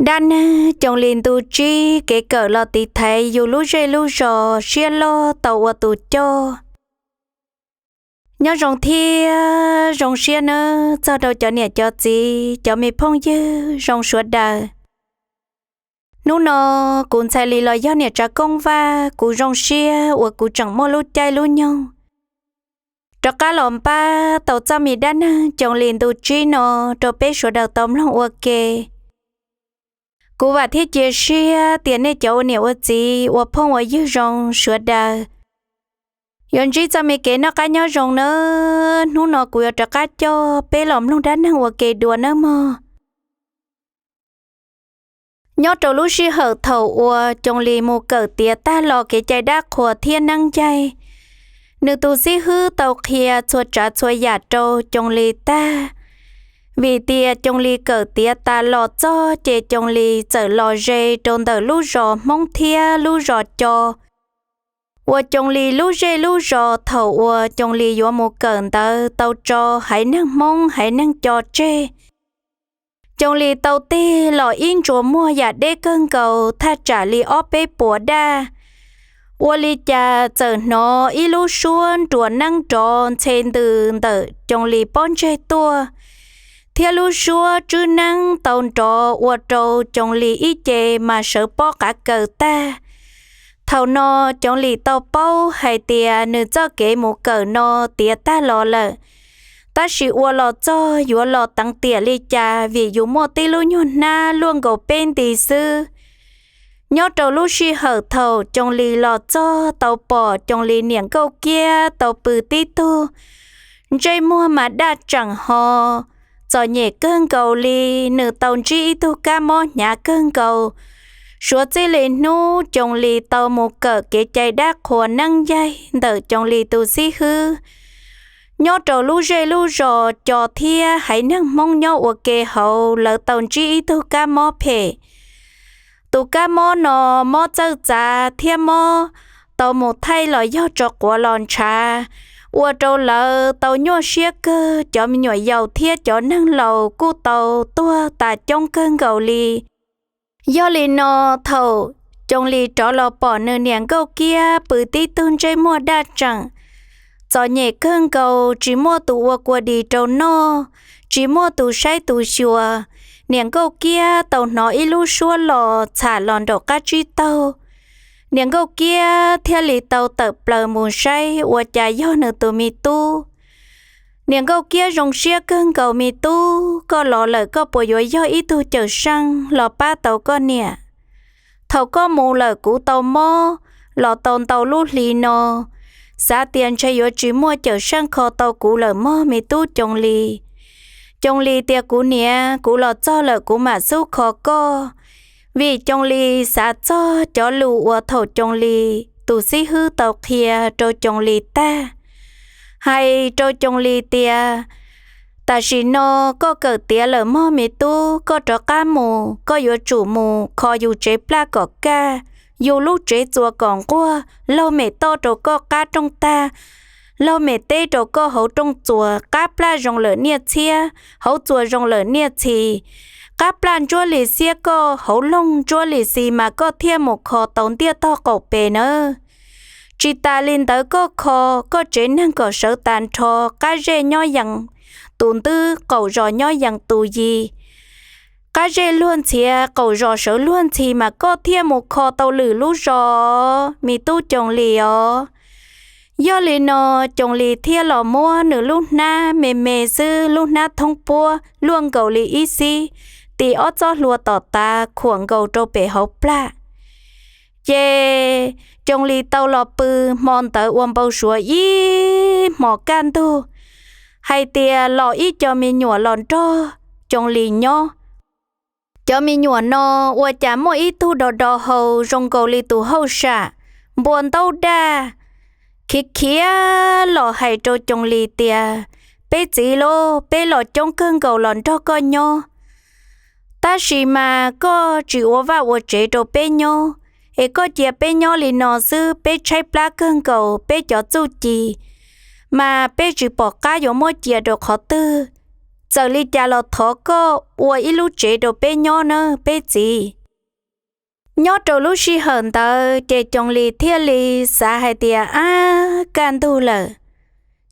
Dab neeg Coos Lis ntu tsib kev kawm los tiv thaiv yus lub zej lub zos siab loj tau ua tus coj. Nyob zoo thiab zoo siab nawb txog rau cov niam cov txiv cov me phooj ywg zoo sawv daws. Hnub no kuv Ntxhais Lis los yog niam Tsav Koob Vaj, kuv zoo siab uas kuv tseem muaj lub caij lub nyoog rov qab los npaj tau txoj me dab neeg Coos Lis ntu tsib no rau peb sawv daws tau mloog ua ke. Kuv vam thiab cia siab tias nej cov ua niam ua txiv ua phooj ua ywg zoo sawv daws yuav ntsib txoj me kev noj qab nyob zoo nawb. Hnub no kuv yuav rov qab coj peb los mloog dab neeg ua ke dua nawb mog. Nyob rau lub sij hawm thaum uas Coos Lis mus kawm tiav tag los kev cai dab qhuas thiab neeb ncaig, nws tus xib hwb tau qhia txhua tsav txhua yam rau Coos Lis tag. Vim tias Coos Lis kawm tiav tas los txog ces Coos Lis txawm los ze rau ntawm lub zos Hmoob thiab lub zos Co, uas Coos Lis lub zej lub zos thaum uas Coos Lis yuav mus kawm ntawd tau tso haiv neeg Hmoob haiv neeg Co tseg. Coos Lis tau tig los ib ntsuas muag yam deb kawg nkaus thaj tsam li ob peb puas daj. Ua li cas txawm hnov ib lub suab nruas neeb nrov ntxhe ntws ntawm Coos Lis pob ntseg tuaj, thiab lub suab tswb neeb tau nrov ua rau Coos Lis ib ce mas sawv pob qav kaws tag. Thaum no Coos Lis tau paub hais tias nws txoj kev mus kawm no tiav tag los lawm, tab sis ua los txog yuav los teev tiam li cas vim yus muaj tib lub nyuag hnab luaj nkaus peb nti xwb. Nyob rau lub sij hawm thaum Coos Lis los txog tau pom Coos Lis niam Nkauj Kiab tau pw tib tug ntsej muag mas daj tseem ho txom nyem kawg nkaus li, nws tau ntsib ib tug kab mob hnyav kawg nkaus. Suav txij li hnub Coos Lis tau mus kawm kev cai dab qhuas neeb ncaig ntawm Coos Lis tus xib hwb, nyob rau lub zej lub zos Co thiab haiv neeg Hmoob nyob ua ke hauv lawv tau ntsib ib tug kab mob phem. Tus kab mob no mob txawj txav thiab mob tau mus thaij los yog tso quav los ntshav, ua rau lawv tau nyuaj siab kawg, cov me nyuam yaus thiab cov neeg laus kuj tau tuag tas coob kawg nkaus li. Yog li no, thaum Coos Lis rov los pom nws niam Nkauj Kiab pw tib tug ntsej muag daj tseem txom nyem kawg nkaus, tsis muaj tus ua kua dis rau noj, tsis muaj tus saib tus xyuas, niam Nkauj Kiab tau hnov ib lub suab los txham los nraum qab tsib taug. Niam Nkauj Kiab thiaj li tau tawm plaws mus saib ua cas yog nws tus me tub. Niam Nkauj Kiab zoo siab kawg nkaus, me tub, koj los lawm koj puas yuav yog ib tug cawm seej los pab tau koj niam? Thaum koj mus lawm kuv tau mob los tau ntau lub hli no, xav tias ntshe yuav tsis muaj cawm seej kho tau kuv lawm mog me tub Coos Lis. Coos Lis tias kuv niam, kuv los txog lawm kuv mam xub kho koj. Vim Coos Lis xav txog cov lus uas thaum Coos Lis tus xib hwb tau qhia rau Coos Lis tag, hais rau Coos Lis tias, tam sim no koj kawm tiav lawm mog me tub, koj rov qab mus koj yuav tsum mus kho yus tsev plaj kom kaj, yus lub tsev txuas kom nquag, laug mem toj rau koj qab rooj tag, laug mem teb rau koj hauv rooj txuas, qab plaj zoo lawm niaj txhiab, hauv txuas zoo lawm niaj txhis. Qab plaj ntsuab li xiab koj, hauv loog ntsuab li xis mas koj thiaj mus kho tau ntiaj tog qaum pes nawb. Tsis tas li ntawd koj kho koj tsev neeg kom sawv tas nrho, qab zej nyob yees tus ntwb, qaum zos nyob yees tus yis, qab zej luag ntxhiav qaum zos sawv luag ntxhi mas koj thiaj mus kho tau lwm lub zos me tub Coos Lis os. Yog li no Coos Lis thiaj los muab nws lub hnab me me xwb, lub hnab thoob puab luaj nkaus li ib xib, tis ob txoj hlua tom tav khuam nkaus rau pem hauv plaj. Ces Coos Lis tau los pw hmo ntawd ua npau suav ib hmos kaj ntug hais tias los ib co me nyuam los nrog Coos Lis nyob. Cov me nyuam no ua cas muaj ib tug do do hau zoo nkaus li tus hauj sam, npua ntaub daj, khiav khiav los hais rau Coos Lis tias, peb txiv lauj, peb los coob kawg nkaus los nrog koj nyob, tab sis mas koj tsis ua vaj ua tsev rau peb nyob, es koj cia peb nyob li no xwb, peb tshaib plab kawg nkaus, peb cov txuj ci mas peb tsis pom qab yuav muab cia rau qhov twg. txawm li cas los thov koj ua ib lub tsev rau peb nyob nawb peb txiv. Nyob rau lub sij hawm ntawd ces Coos Lis thiaj li xav hais tias, ab, kaj ntug lawm,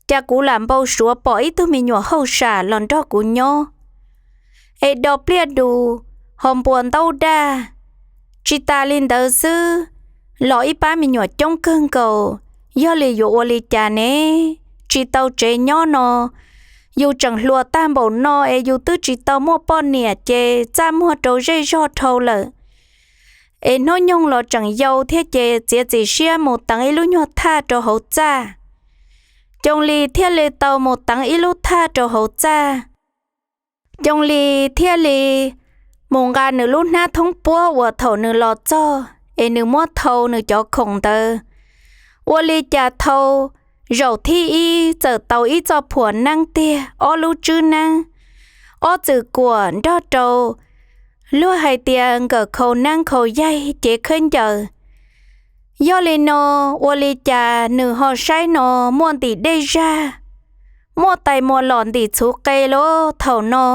cas kuv lam npau suav pom ib tug me nyuam hauj sam los nrog kuv nyob es do pliaj dus ho npua ntaub daj. Tsis tas li ntawd xwb, los ib pab me nyuam coob kawg nkaus, yog li yuav ua li cas ne? Tsis tau tsev nyob no, yus tseem hluas tag npaum no es yus twb tsis tau muaj poj niam ces txaj muag rau zej zog dhau lawm. Es hnub nyoog los tseem yau thiab ces txiav txim siab mus teev ib lub nyuag thaj rau hauv txaj. Coos Lis thiaj li tau mus teev ib lub thaj rau hauv txaj. Coos Lis thiaj li mus nqa nws lub hnab thoob puab uas thaum nws los txog es nws muab thau nws cov khoom ntawd. Ua li cas thau zaum thib ib txawm tau ib txoj phuam neeb tiag, ob lub tswb neeb, ob txwm kuam nrog rau luag hais tias nkawm khau neeb khau yaig cev khaub ncaws. Yog li no, ua li cas nws ho saib no muaj ntim dej zag, muaj tais muas lom ntim txhuv qe lawm thaum no,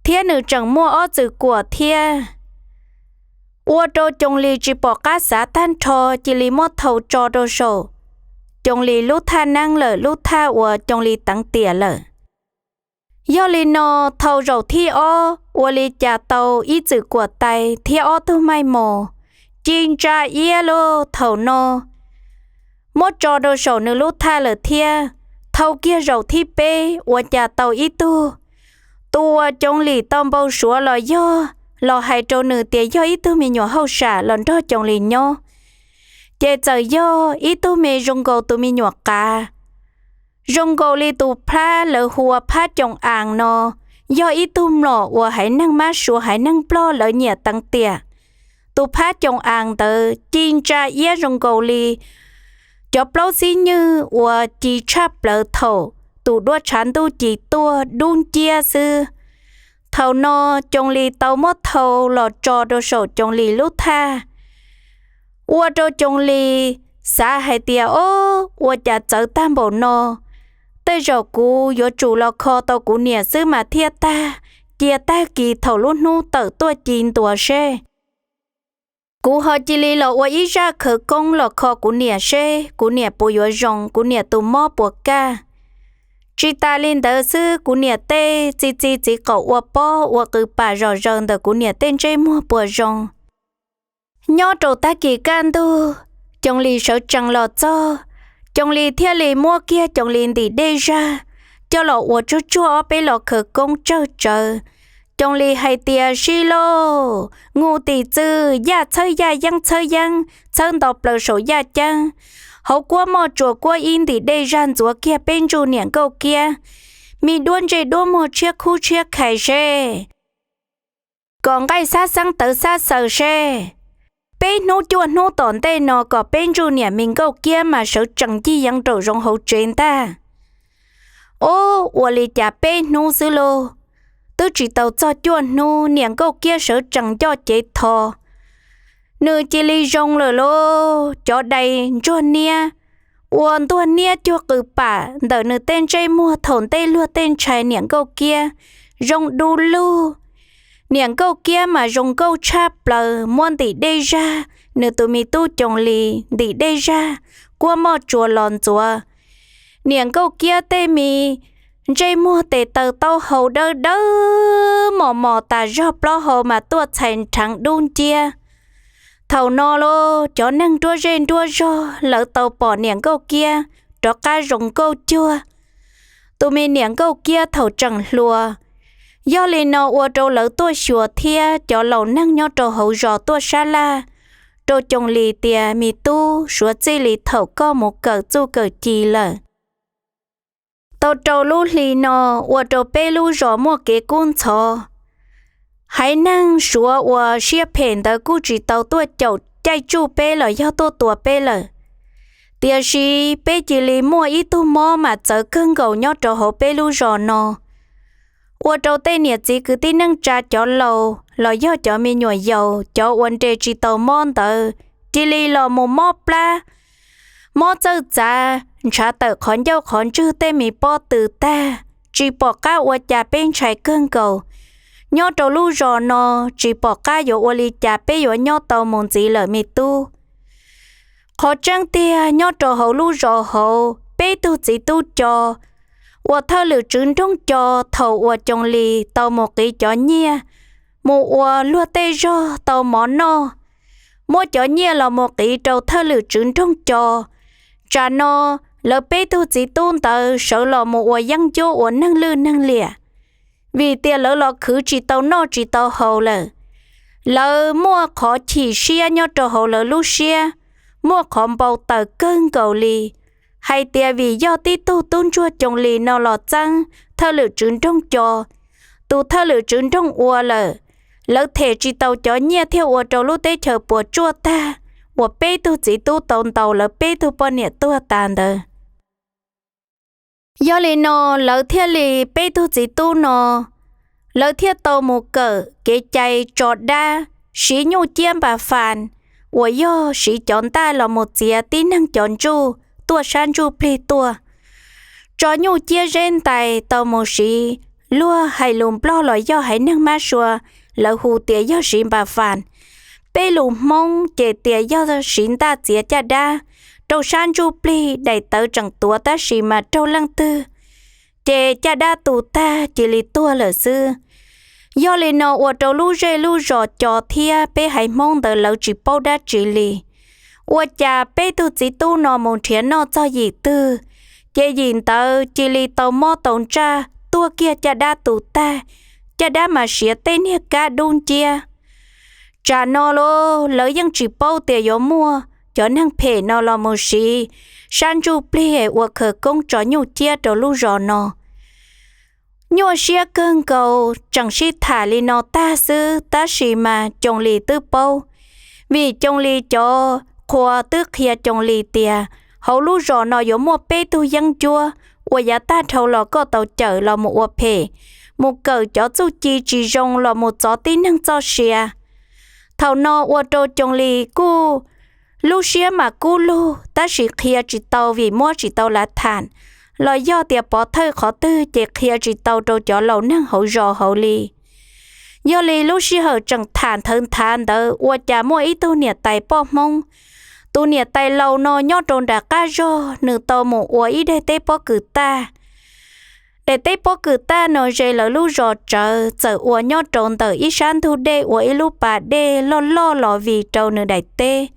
thiab nws tseem muaj ob txwm kuam thiab. Ua rau Coos Lis tsis pom qab xav tag nrho cia li muab thau tso rau saum Coos Lis lub thaj neeb lawm, lub thaj uas Coos Lis teev tiam lawm. Yog li no, thau zaum thib ob ua li cas tau ib txwm kuam tais thiab ob tug maij mos ci ntsa iab lawm thaum no, muab tso rau saum nws lub thaj lawm thiab. Thau kiag zaum thib peb ua cas tau ib tug, tus uas Coos Lis tau npau suav los yog los hais rau nws tias yog ib tug me nyuam hauj sam los nrog Coos Lis nyob, ces txawm yog ib tug me zoo nkaus tus me nyuam qav, zoo nkaus li tus phab lawv hu ua phab coom as no, yog ib tug mlom uas haiv neeg mab sua haiv neeg nplog lawv nyiam teev tiam. Tus phab coom as ntawd ci ntsa iab zoo nkaus li cov plaub xib nywj uas ci tshaj plaws thaum tus duab tshav ntuj ci tuaj dub nciab xwb. Thaum no Coos Lis tau muab thau los tso rau saum Coos Lis lub thaj, ua rau Coos Lis xav hais tias, ob, ua cas txawv tag npaum no, tej zaum kuv yuav tsum los kho tau kuv niam xwb mas thiaj tag, cia tag kis thaum lub hnub tawm tuaj ci ntua seb. Kuv ho cia li los ua ib zaj khawv koob los kho kuv niam seb kuv niam puas yuav zoo, kuv niam tus mob puas kaj. Tsis tas li ntawd xwb, kuv niam tej txi txi txiv qaum ua pob ua qws pam zom zaws ntawm kuv niam tej ntsej muag puas zoo. Nyob rau tag kis kaj ntug, Coos Lis sawv tsees los txog, Coos Lis thiaj li muab kiag Coos Lis ntim dej zag coj los ua tsuag tsuag ob peb los khawv koob tsawg tsawv. Coos Lis hais tias, sib lauj, ngu tim txwj, yaj txhawb yaj, yeeb txhawb yeeb, txhawb nto plaws saum yaj ceeb, hauv kuab moj tsuas kuab ib ntim dej zag ntxuav kiag peb ntsuj niam Nkauj Kiab me duab ntsej duab muag tshiab khub tshiab khais seb, kom nqaij xab xeeb tawv xab xaws seb. Peb hnub cuaj hnub tom ntej no kom peb ntsuj niam me Nkauj Kiab mas sawv tsees ncig yeev nraum zoov hauv tsev ntag. Ob, ua li cas peb hnub xwb lauj, twb tsis tau txog cuaj hnub niam Nkauj Kiab sawv tsees ncoj cev tho, nws cia li zoo lawm lauj. Cov dai ntsuag niab ua ntuag niab cuag qws pam ntawm nws tej ntsej muag thaum ntej luag tej ntshai niam Nkauj Kiab zoo du lug. Niam Nkauj Kiab mas zoo nkauj tshaj plaws, muab ntim dej zag, nws tus me tub Coos Lis ntim dej zag, kuab moj tsuas los ntxuav. Niam Nkauj Kiab tej me ntsej muag tes taw taub hau dawb dawb mos mos tas zog plaub hau mas tuaj txhais nrheev dub nciab. Thaum no lauj, cov neeg nruab zej nruab zog lawv tau pom niam Nkauj Kiab rov qab zoo nkauj cuag tus me niam Nkauj Kiab thaum tseem hluas. Yog li no ua rau lawv tuaj xyuas thiab cov laus neeg nyob rau hauv zos tuaj sab laj rau Coos Lis tias, me tub, suav txij li thaum koj mus kawm txuj kawm ci lawm, tau rau lub hli no ua rau peb lub zos muaj kev kub ntxhov. Haiv neeg suav uas siab phem ntawd kuj tsis tau tuaj caum caij tsuj peb los yog tuaj tua peb lawm. Tiam sis peb cia li muaj ib tug mob mas txawv kawg nkaus nyob rau hauv peb lub zos no, ua rau tej niam txiv kwv tij neej tsa cov laus los yog cov me nyuam yaus cov uas nres tsis tau mob ntawd cia li los mus mob plab, mob txawj txav, ntshav tawm qhov ncauj qhov ntswg tej me pob tw tag, tsis pom qab ua cas peb ntshai kawg nkaus. Nyob rau lub zos no tsis pom qab yuav ua li cas peb yuav nyob tau mus ntxiv lawm me tub. Qhov tseeb tiag nyob rau hauv lub zos hauv peb tug txiv tub Co uas thawj lwm tswv nroog Co thaum uas Coos Lis tau mus qiv cov nyiaj mus ua luag tej zog tau mov noj, muab cov nyiaj los mus qiv rau thawj lwm tswv nroog Co. Tsam no lawv peb tug txiv tub ntawd sawv los mus ua yeeb ncuab ua neeg lwj neeg liam, vim tias lawv los khwv tsis tau noj tsis tau haus lawm. Lawv muaj qhov chim siab nyob rau hauv lawv lub siab, muaj qhov npau taws kawg nkaus li hais tias vim yog tib tug tub ntsuag Coos Lis no los txeeb thawj lwm tswv nroog Co. Tus thawj lwm tswv nroog ua lawm, lawv them tsis tau cov nyiaj thiaj ua rau lub teb chaws puas tsuaj tag uas peb tug txiv tub tau ntaus lawv peb tug poj niam tuag tas ntawd. Yog li no lawv thiaj li peb tug txiv tub no, lawv thiaj tau mus kawm kev cai tso dab, siv nyuj ciab npas fas uas yog siv cov ntaj los mus txiav tib neeg cov ntsuj tuaj sab ntsuj plig tuaj. Tso nyuj ciab zeb ntais tau mus siv luag hais lus Nplog los yog haiv neeg mab sua, lawv hu tias yog siv npas fas. Peb lus Hmoob ces tias yog siv ntaj txiav caj dab rau sab ntsuj plig, daim tawv tseem tuav tab sis mas raug leej twg ces caj dab tu tag cia li tuag lawm xwb. Yog li no ua rau lub zej lub zos Co thiab peb haiv Hmoob ntawd lawv tsis paub dab tsi li. Ua cas peb tug txiv tub no mus nrhiav noj txog yim twg, ces yim ntawd cia li tau mob tau ntsaj tuag kiag caj dab tu tag, caj dab mas siav tej niag kab dub nciab. Tsam no los lawv yeej tsis paub tias yuav muaj cov neeg phem no los mus siv sab ntsuj plig ua khawv koob tso nyuj ciab rau lub zos no. Nyuaj siab kawg nkaus, tseem sib tham li no tag xwb tab sis mas Coos Lis twb paub, vim Coos Lis cov qhua twb qhia Coos Lis tias hauv lub zos no yuav muaj peb tug yeeb ncuab uas yav tag dhau los koj tau cawm los mus ua phem, mus kawm cov txuj ci tsis zoo los mus txov tib neeg txoj sia. Thaum no ua rau Coos Lis kuj lub siab mas kub lug tab sis qhia tsis tau vim muab tsis tau lav tham, los yog tias pov thawj qhov twg ces qhia tsis tau rau cov laus neeg hauv zos hauv li. Yog li lub sij hawm tseem tham nthawv nthav ntawd ua cas muaj ib tug niam tais poj Hmoob. Tus niam tais laus no nyob rau nram qab zog nws tau mus ua ib daim teb pob kws taj. Daim teb pob kws taj no ze lawv lub zos tsawv txawm ua nyob rau ntawm ib sab ntug dej ua ib lub pas dej loj loj los vim rau nws daim teb.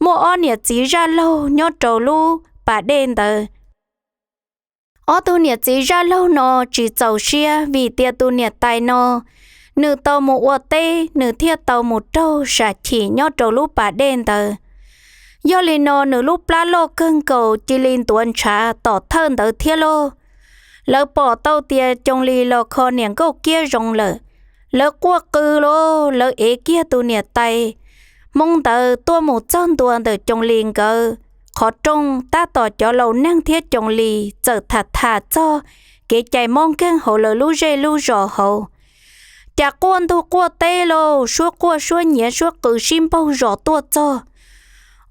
Muaj ob niam txiv zaj laug nyob rau lub pas dej ntawd. Ob tug niam txiv zaj laug no tsis txaus siab vim tias tus niam tais no nws tau mus ua teb nws thiaj tau mus raug sam chim nyob rau lub pas dej ntawd. Yog li no nws lub plab loj kawg nkaus cia li ntuav ntshav tom thawj ntawd thiab lauj. Lawv pom tau tias Coos Lis los kho niam nkauj kiab zoo lawm, lawv quaj qw lauj, lawv ev kiag tus niam tais Hmoob ntawd tuaj mus txog ntua ntawm Coos Lis nkawd qhov rooj tab tom cov laus neeg thiab Coos Lis txawm tham tham txog kev cai mob nkeeg hauv lawv lub zej lub zos hauv. Cas quaj ntug quaj teb lauj, suab quaj suab nyiav suab qw sib npaug zos tuaj txog.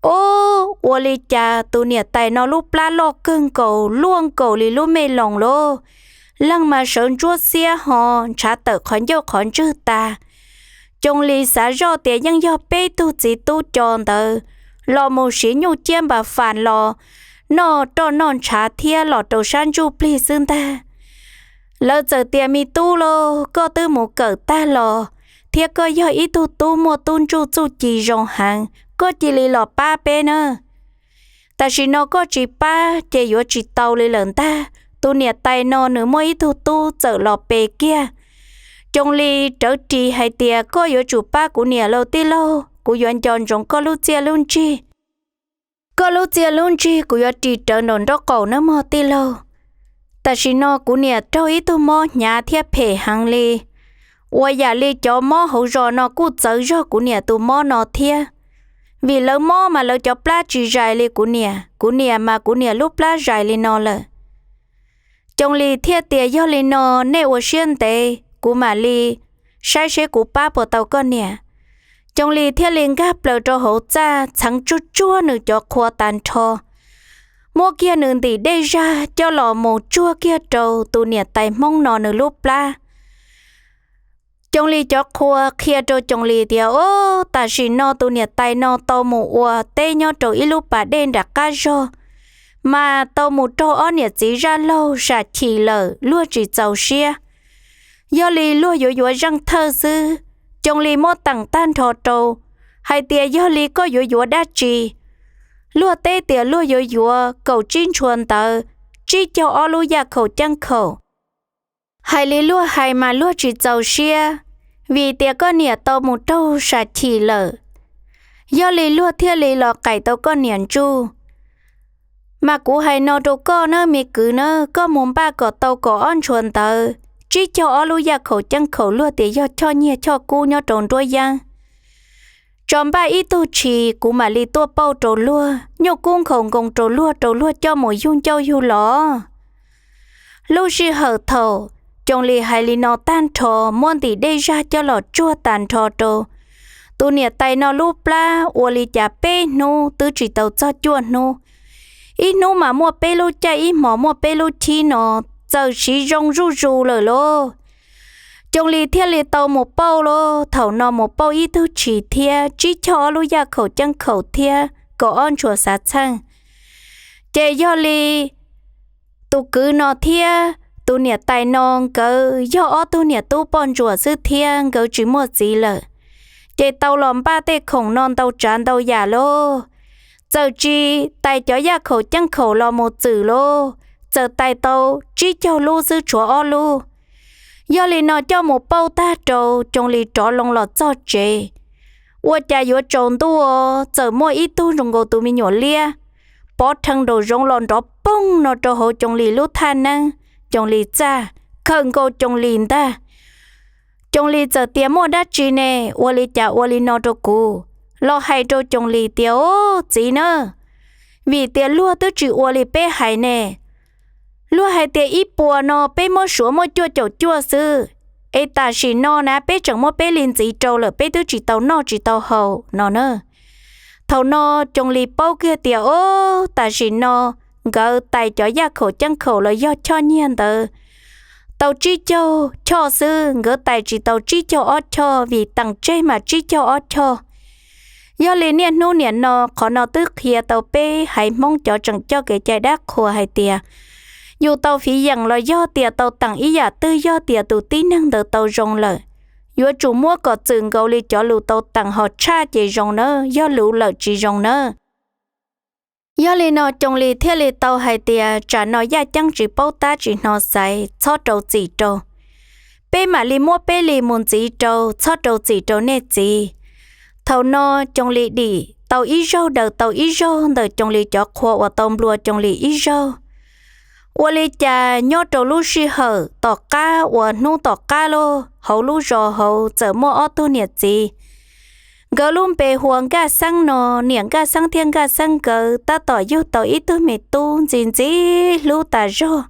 Ob, ua li cas tus niam tais no lub plab loj kawg nkaus luaj nkaus li lub me loos lauj, leeg mas sawv ntsuab xiab ho ntshav tawm qhov ncauj qhov ntswg tas. Coos Lis xav zoj tias yeej yog peb tug txiv tub Co ntawd los mus siv nyuj ciab npas fas los noj roj noj ntshav thiab los rau sab ntsuj plig xwb ntag. Lawv txawm tias me tub lauj, koj twb mus kawm tag los thiab koj yog ib tug tub muaj tub ntsuj txuj ci zoo heev, koj cia li los pab peb nawb. Tam sim no koj tsis pab ces yuav tsis tau li lawm ntag. Tus niam tais no nws muaj ib tug tub txawm los pe kiag. Coos Lis rawv ris hais tias koj yuav tsum pab kuv niam lauj tij laug, kuv yuav nco ntsoov koj lub txiaj lub ntsig. Koj lub txiaj lub ntsig kuv yuav ris rawv nraum nraub qaum nawb mog tij laug. Tam sim no kuv niam raug ib tug mob hnyav thiab phem heev li, uas yam li cov mob hauv zos no kuj txawv zog kuv niam tus mob no thiab. Vim lawv mob mas lawv cov plab tsis zais li kuv niam, kuv niam mas kuv niam lub plab zais li no lawm. Coos Lis thiaj tias yog li no nej ua siab ntev kuv mam li saib seb kuv pab puas tau koj niam. Coos Lis thiaj li nkag plaws rau hauv txaj txheev tsuag tsuag nws cov qhua tas nrho. muab kiag nws ntim dej zaj coj los mus tsuag kiag rau tus niam tais Hmoob no nws lub plab. Coos Lis cov qhua qhia rau Coos Lis tias, Ob, tam sim no tus niam tais no tau mus ua teb nyob rau ib lub pas dej nram qab zog, mas tau mus raug ob niam txiv zaj laug sam chim lawm, luag tsis txaus siab. Yog li luag yuav yuav zeej thawj xwb. Coos Lis muab teem tag nrho rau, hais tias, Yog li koj yuav yuav dab tsi? Luag teb tias luag yuav yuav kaum tsib ntshua ntawv, tsib caug ob lub yaj khaum ceeb khaum. Hais li luag hais mas luag tsis txaus siab, vim tias koj niam tau mus raug sam chim lawm. Yog li luag thiaj li los qais tau koj niam ntsuj. Mas kuv hais no rau koj nawb me kwv nawb, koj mus npaj kom tau kaum ob ntshua ntawv, tsib caug ob lub yaj khaum ceeb khaum, luag tias yog choj nyiaj choj kub nyob rau nruab yeeb, tso npaj ib tug tshis, kuv mam li tuaj pauj rau luag, nyuj kub nkhaus nkoos rau luag, rau luag coj mus yug ncauj yug los. Lub sij hawm thaum Coos Lis hais li no tag nrho, muab ntim dej zaj coj los tsuag tas nrho rau tus niam tais no lub plab, ua li cas peb hnub twb tsis tau txog cuaj hnub, ib hnub mas muaj peb lub caij, ib hmos muaj peb lub chib no, txawm siv zoo zuj zus lawm lauj. Coos Lis thiaj li tau mus pauj lauj. Thaum no mus pauj ib tug tshis thiab tsib caug ob lub yaj khaum ceeb khaum thiab kaum ob ntshua xav txheej. Ces yog li tus kwv no thiab tus niam tais no nkawd yog ob tug niam tub poj ntsuam xwb thiab nkawd tsis muaj txiv lawm, ces tau los npaj tej khoom no ntau tsav ntau yam lauj. Txawm tsis tais cov yaj khaum ceeb khaum los mus txwm lauj, txawm tais tau tsib caug lub xwb tshuav ob lub. Yog li no coj mus pauj tag rau, Coos Lis rov loo los txog tsev. Ua cas yuav tsaus ntuj, txawm muaj ib tug zoo nkaus tus me nyuam liab pov rhees nraum zoov los nrov poog no rau hauv Coos Lis lub thaj neeb. Coos Lis txaj, khawm nkaus Coos Lis ntag. Coos Lis txawm tias, Muaj dab tsi ne? Ua li cas ua li no rau kuv? Los hais rau Coos Lis tias, Ob, txiv na, vim tias luag twb tsis ua li peb hais ne. Luag hais tias ib puas no peb muab suav muaj cuaj caum cuaj xwb, es tam sim no na peb tseem muab peb li ntxiv rau lawm, peb twb tsis tau noj tsis tau haus no na. Thaum no Coos Lis paub kiag tias, Ob, tam sim no nkawd tais cov yaj khaum ceeb khaum los yog choj nyiaj ntawd tau tsib caug choj xwb, nkawd tais tsis tau tsib caug ob choj, vim teem tseg mas tsib caug ob choj. Yog li niaj hnub niam no, qhov no twb qhia tau peb haiv Hmoob cov tseem coj kev cai dab qhuas hais tias, yus tau fiv yeem los yog tias tau teem ib yam twg, yog tias tus tib neeg ntawd tau zoo lawm, yuav tsum muab kom txwm nkaus li cov lus tau teem, ho tshaj ces zoo nawb, yog luv lawm tsis zoo nawb. Yog li no Coos Lis thiaj li tau hais tias, Tsam no yaj ceeb tsis paub tab tsis hnov xaiv, txhob rau txim rau. Peb mam li muab peb li mus ntxiv rau, txhob rau txim rau nej txiv. Thaum no Coos Lis dim tau ib zaug daws tau ib zaug ntawm Coos Lis cov qhua uas tau nplua Coos Lis ib zaug. Ua li cas nyob rau lub sij hawm tom qab uas hnub tom qab lauj, hauv lub zos hauv txawm muaj ob tug niam txiv. Nkawd lub npe hu ua Nkaj Xeeb no, niam Nkaj Xeeb thiab Nkaj Xeeb nkawd tab tom yug tau ib tug me tub ntxim ntxim hlub tas zog.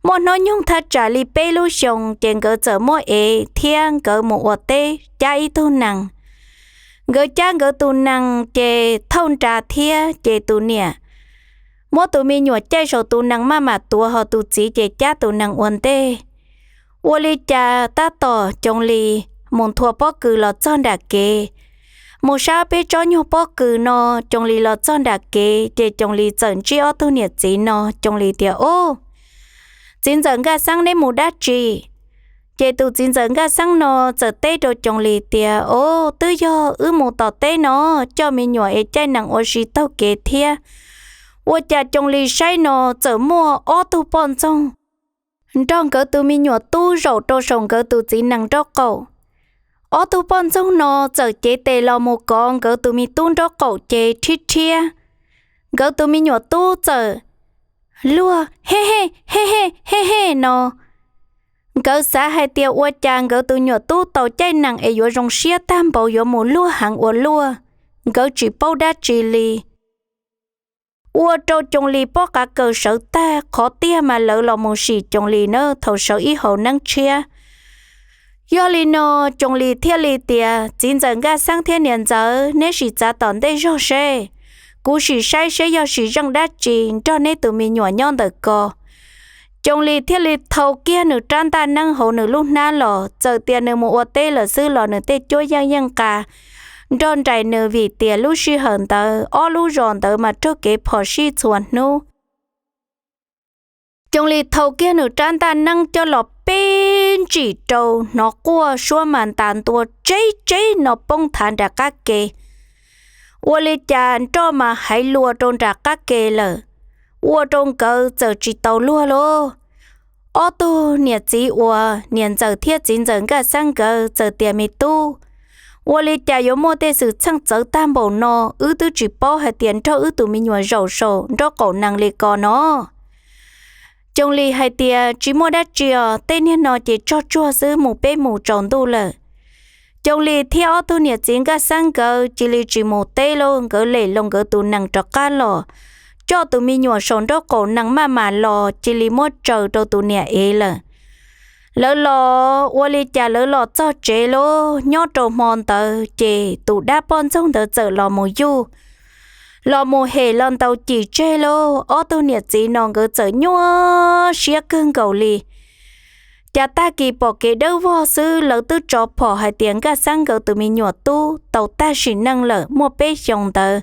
Muaj hnub nyoog thaj tsam li peb lub xyoo ces nkawd txawm muab ev thiab nkawd mus ua teb cab ib tug nees. Nkawd cab nkawd tus nees ces thauj nra thiab ces tus niam muab tus me nyuam caij saum tus nees maj mam tuav, ho tus txiv ces cab tus nees ua ntej. Ua li cas tab tom Coos Lis mus nthua pob kws los txog nram kev, mus sab peb tsob nyuag pob kws no, Coos Lis los txog nram kev ces Coos Lis txawm ntsib ob tug niam txiv no. Coos Lis tias, Ob, txiv ntxawm Nkaj Xeeb, neb mus dab tsi? Ces tus txiv ntxawm Nkaj Xeeb no txawm teb rau Coos Lis tias, Ob, twb yog wb mus tom teb no, coj me nyuam es caij nees ua si taug kev thiab. Ua cas Coos Lis saib no txawm muaj ob tug poj ntxoog nrog nkawd tus me nyuam tub zaum rau saum nkawd tus txiv nees nraub qaum. Ob tug poj ntxoog no txawm cev tes los mus kov nkawd tus me tub nraub qaum ces rhiab rhiab. Nkawd tus me nyuam tub txawm luag he he he he he he no. Nkawd xav hais tias ua cas nkawd tus nyuam tub tau caij nees es yuav zoo siab tag npaum yuav mus luag heev ua luaj, nkawd tsis paub dab tsi li. Ua rau Coos Lis pob qav kaws sawv tag, qhov tiag mas lawv los mus sim Coos Lis na thaum sawv ib hauv neeb tshiab. Yog li no Coos Lis thiaj li tias, Txiv ntxawm Nkaj Xeeb thiab niam ntxawm, neb sim txav tom ntej zog seb kuv sim saib seb yog sim zeej dab tsi nrog neb tus me nyuam nyob ntawm ko. Coos Lis thiaj li thau kiag nws rab ntaj neeb hauv nws lub hnab los, txawm tias nws mus ua teb lawm xwb los nws tej cuab yeej yeej nqa nrog nraim nws, vim tias lub sij hawm ntawd ob lub zos ntawd mas raug kev phom sij txhua hnub. Coos Lis thau kiag nws rab ntaj neeb coj los peb ntsim rau, hnov quaj suab mas ntas ntua tseb tseb no poob thav nram qab ke. Ua li cas nroj mas hais lus rau nram qab ke lawm, ua rau nkawd txawm tsis tau luag lauj. Ob tug niam txiv uas niam ntxawm thiab txiv ntxawm Nkaj Xeeb nkawd txawm tias, Me tub, ua li cas yuav muaj tej xwm txheej txawv tag npaum no, wb twb tsis paub hais tias nrog wb tus me nyuam zaum saum nraub qaum nees li ko no. Coos Lis hais tias, Tsis muaj dab tsi os, tej niag no ces tsog tsuag xwb, mus peb mus tsaus ntuj lawm. Coos Lis thiab ob tug niam txiv Nkaj Xeeb nkawd cia li tsis mus teb lauj, nkawd lem loo nkawd tus nees rov qab los, coj tus me nyuam saum nraub qaum nees maj mam los cia li muab tsaws rau tus niam ev lawm. Lawv los ua li cas lawv los txog tsev lauj, nyob rau hmo ntawd ces tus dab poj ntxoog ntawd txawm los mus yuj, los mus hem los ntaus cim tseg lauj. Ob tug niam txiv no nkawd txawm nyuaj siab kawg nkaus li. Cas tag kis pom kev dawb vog xwb, lawv twb tso phom hais tias Nkaj Xeeb nkawd tus me nyuam tub tau tag sim neej lawm muaj peb xyoos ntawd.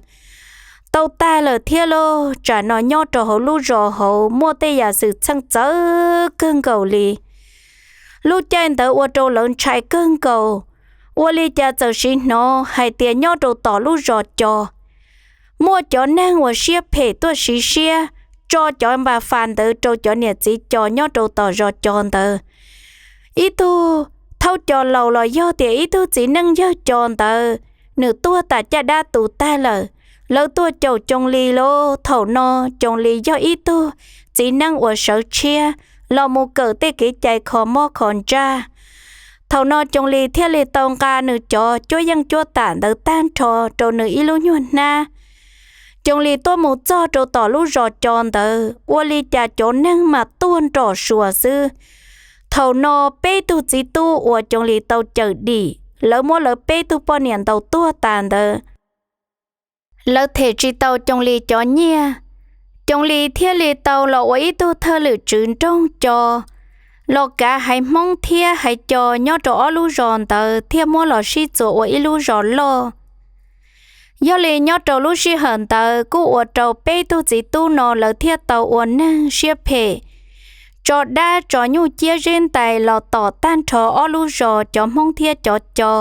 Tau tag lawm thiab lauj, tsam no nyob rau hauv lub zos hauv muaj tej yam xwm txheej txawv kawg nkaus li. Lub caij ntawd ua rau lawv ntshai kawg nkaus. Ua li cas txawm siv hnov hais tias nyob rau tom lub zos Co muaj cov neeg uas siab phem tuaj siv siab tso cov npa fas ntawd rau cov niam txiv Co nyob rau tom zos Co ntawd. Ib tug thaub Co laus los yog tias ib tug txiv neej yawg Co ntawd, nws tuag tas caj dab tu tag lawm. Lawv tuaj caum Coos Lis lauj. Thaum no Coos Lis yog ib tug txiv neej uas sawv tshiab los mus kawm tej kev cai kho mob kho ntsaj. Thaum no Coos Lis thiaj li tau nqa nws cov cuab yeej cuab tam ntawd tag nrho rau nws ib lub nyuag hnab. Coos Lis tuaj mus txog rau tom lub zos Co ntawd, ua li cas cov neeg mas tuag nrom suas xwb. Thaum no peb tug txiv tub uas Coos Lis tau cawm dim, lawv muab lawv peb tug poj niam ntaus tuag tas ntawd, lawv them tsis tau Coos Lis cov nyiaj. Coos Lis thiaj li tau los ua ib tug thawj lwm tswv nroog Co, los kav haiv Hmoob thiab haiv Co nyob rau ob lub zos ntawd thiaj muab los sib txuas ua ib lub zos loj. Yog li nyob rau lub sij hawm ntawd kuj ua rau peb tug txiv tub no lawv thiaj tau ua neeg siab phem, tso dab tso nyuj ciab zeb ntais los tom tag nrho ob lub zos cov Hmoob thiab cov Co.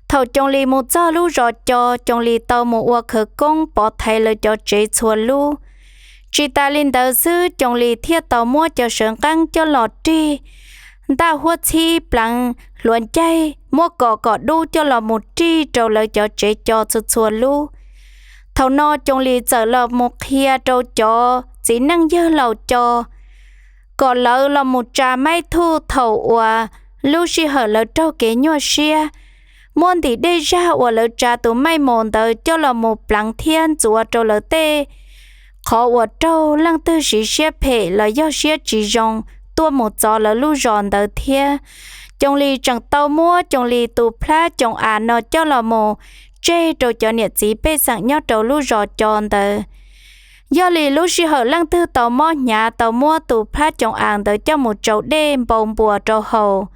Thaum Coos Lis mus txog lub zos Co, Coos Lis tau mus ua khawv koob pov thaiv lawv cov tsev txhua lub. Tsis tas li ntawd xwb, Coos Lis thiaj tau muab cov sawv nqeeb coj los rig, ntaj huab txhib pleev hluav ncaig muab kom kom dub coj los mus rig rau lawv cov tsev Co txhua txhua lub. Thaum no Coos Lis txawm los mus qhia rau cov txiv neej yawg laus Co kom lawv los mus tsa maib thuj thaum uas lub sij hawm lawv raug kev nyuaj siab, muab ntim dej zag uas lawv tsa tus maij maus ntawd coj los mus pleev thiab ntxuav rau lawv tej qhov uas raug leej twg siv siab phem los yog siab tsis zoo tuaj mus txov lawv lub zos ntawd thiab. Coos Lis tseem tau muab Coos Lis tus plab coos av no coj los mus tseg rau cov niam txiv pej xeem nyob rau lub zos Co ntawd. Yog li lub sij hawm leej twg tau mob hnyav tau muab tus plab coos av ntawd coj mus tsau dej npau npuas rau haus.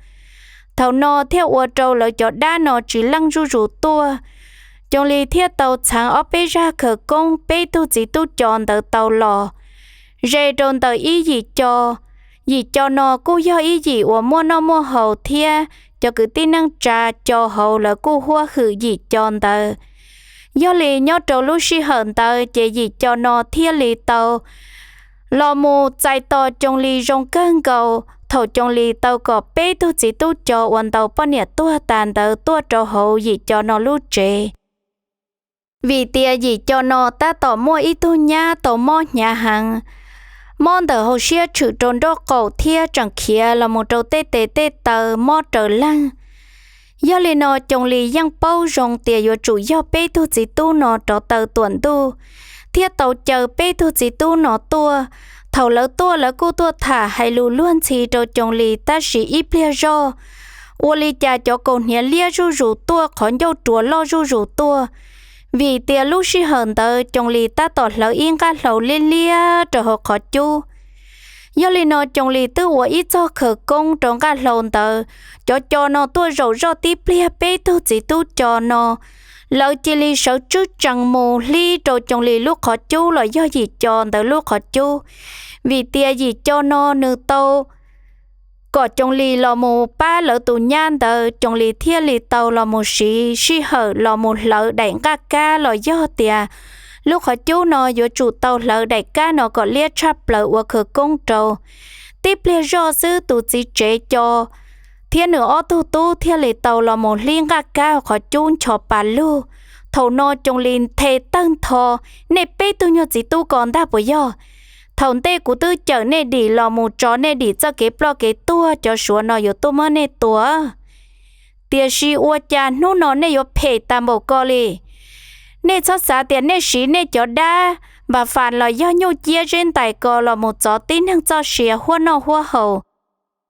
Thaum no thiaj ua rau lawv cov dab no tsis leej zuj zus tuaj. Coos Lis thiaj tau txheev ob peb zaj khawv koob peb tug txiv tub Co ntawd tau los ze rau ntawm ib yim Co. Yim Co no kuj yog ib yim uas muaj noj muaj haus thiab cov kwv tij neej tsa Co hauv lawv kuj huab hwm yim Co ntawd. Yog li nyob rau lub sij hawm ntawd ces yim Co no thiaj li tau los mus txais tos Coos Lis zoo kawg nkaus thaum Coos Lis tau kom peb tug txiv tub Co uas ntaus poj niam tuag tas ntawd tuaj rau hauv yim Co no lub tsev. Vim tias yim Co no tab tom muaj ib tug nyab tau mob hnyav heev, mob ntawm hauv siab tshwm rau nraub qaum thiab tseem khiav los mus rau tej tes tej taw mob raws leeg. Yog li no Coos Lis yeej paub zoo tias yuav tsum yog peb tug txiv tub no rov taw tuam ntuj thiaj tau caw peb tug txiv tub no tuaj. Thaum lawv tuaj lawv kuj tuaj tham hais lus luag ntxhi rau Coos Lis tab sis ib pliag zoj ua li cas cov kaus hniav liab zuj zus tuaj, qhov ncauj ruas loj zuj zus tuaj. Vim tias lub sij hawm ntawd Coos Lis tab tom hlawv ib nqaj hlau liab liab rau hauv qhov cub. Yog li no Coos Lis twb ua ib txoj khawv koob rau nqaj hlau ntawd, cov co no tuaj zaum zoj tib pliag peb tug txiv tub co no, lawv cia li sawv tswb tsees mus hlib rau Coos Lis lub qhov cub los yog yim co ntawd lub qhov cub. Vim tias yim co no nws tau kom Coos Lis los mus pab lawv tus nyab ntawd, Coos Lis thiaj li tau los mus siv sij hawm los mus hlawv daim nqaj kab los yog tias lub qhov cub no yuav tsum tau hlawv daim kab no kom liab tshaj plaws ua khawv koob rau. Tib pliag zoj xwb tus txiv tsev co thiab nws ob tug tub thiaj li tau los mus hlib nqaj kab qhov cub ncho pa lug. Thaum no Coos Lis nthe tawg ntho: Nej peb tug nyuag txiv tub ko ntag puas yog? Thaum ntej kuv twb cawm nej dim los mus tso nej dim txoj kev ploj kev tuag, cov Suav no yuav tuaj muab nej tua. Tiam sis ua cas hnub no nej yuav phem tas npaum ko li? Nej txhob xav tias nej siv nej cov dab npas fas los yog nyuj ciab zeb ntais ko los mus txov tib neeg txoj sia huab noj huab haus.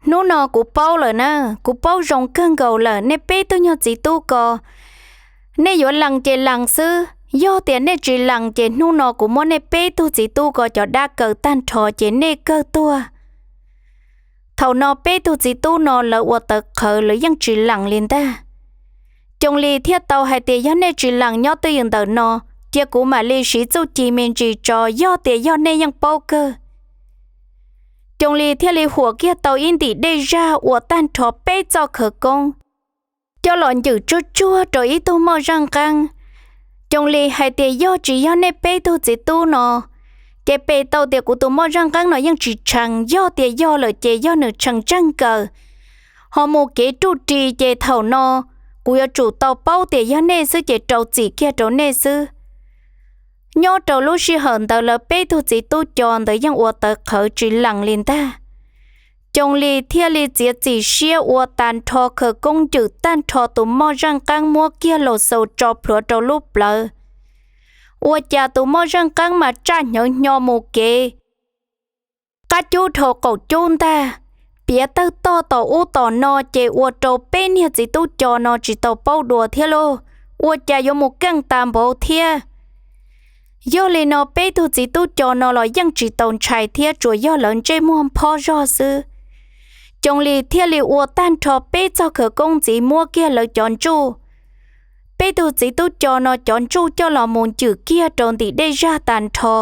Hnub no kuv paub lawm na, kuv paub zoo kawg nkaus lawm, nej peb tug nyuag txiv tub ko, nej yuav lees ces lees xwb. Yog tias nej tsis lees ces hnub no kuv muab nej peb tug txiv tub ko cov dab kaw tag nrho ces nej kawg tuag. Thaum no peb tug txiv tub no lawv ua tawv qhawv, lawv yeej tsis lees li ntag. Coos Lis thiaj tau hais tias yog nej tsis lees nyob twj ywm ntawm no, cia kuv mam li siv txuj ci me ntsis tso, yog tias yog nej yeej paub kawg. Coos Lis thiaj li huam kiag tau ib ntim dej zaj ua tag nrho peb txoj khawv koob coj los ncwm tsuag tsuag rau ib tug moj zaj nqeeb. Coos Lis hais tias yog tsis yog nej peb tug txiv tub no, ces pes tau tias kuv tus moj zaj nqeeb no yeej tsis tshee, yog tias yog lawm ces yog nws tshee tsawg nkaus. Ho mus kev ruj ris ces thaum no kuv yuav tsum tau paub tias yog nej xwb ces rau txim kiag rau nej xwb. Nyob rau lub sij hawm ntawd lawv peb tug txiv tub co ntawd yeej ua tawv qhawv tsis lees li ntag. Coos Lis thiaj li txiav txim siab ua tag nrho khawv koob ncwm tag nrho tus moj zaj nqeeb muab kiag laus xaus tso plhuav rau lub plawv. Ua cas tus moj zaj nqeeb mas tsaj hnyav hnyo mus kev qab cub dhau qaum cub ntag, piav tawg tog tom ub tom no ces ua rau peb niag txiv tub co no tsis tau paub dua thiab lauj, ua cas yuav mus keej tas npaum thiab. Yog li no peb tug txiv tub co no los yeej tsis tau ntshai thiab, tsuas yog lawv ntsej muag nphob zog xwb. Coos Lis thiaj li ua tag nrho peb txoj khawv koob ntxiv muab kiag lawv cov ntsuj, peb tug txiv tub co no cov ntsuj coj los mus ncwm kiag rau ntim dej zaj tag nrho.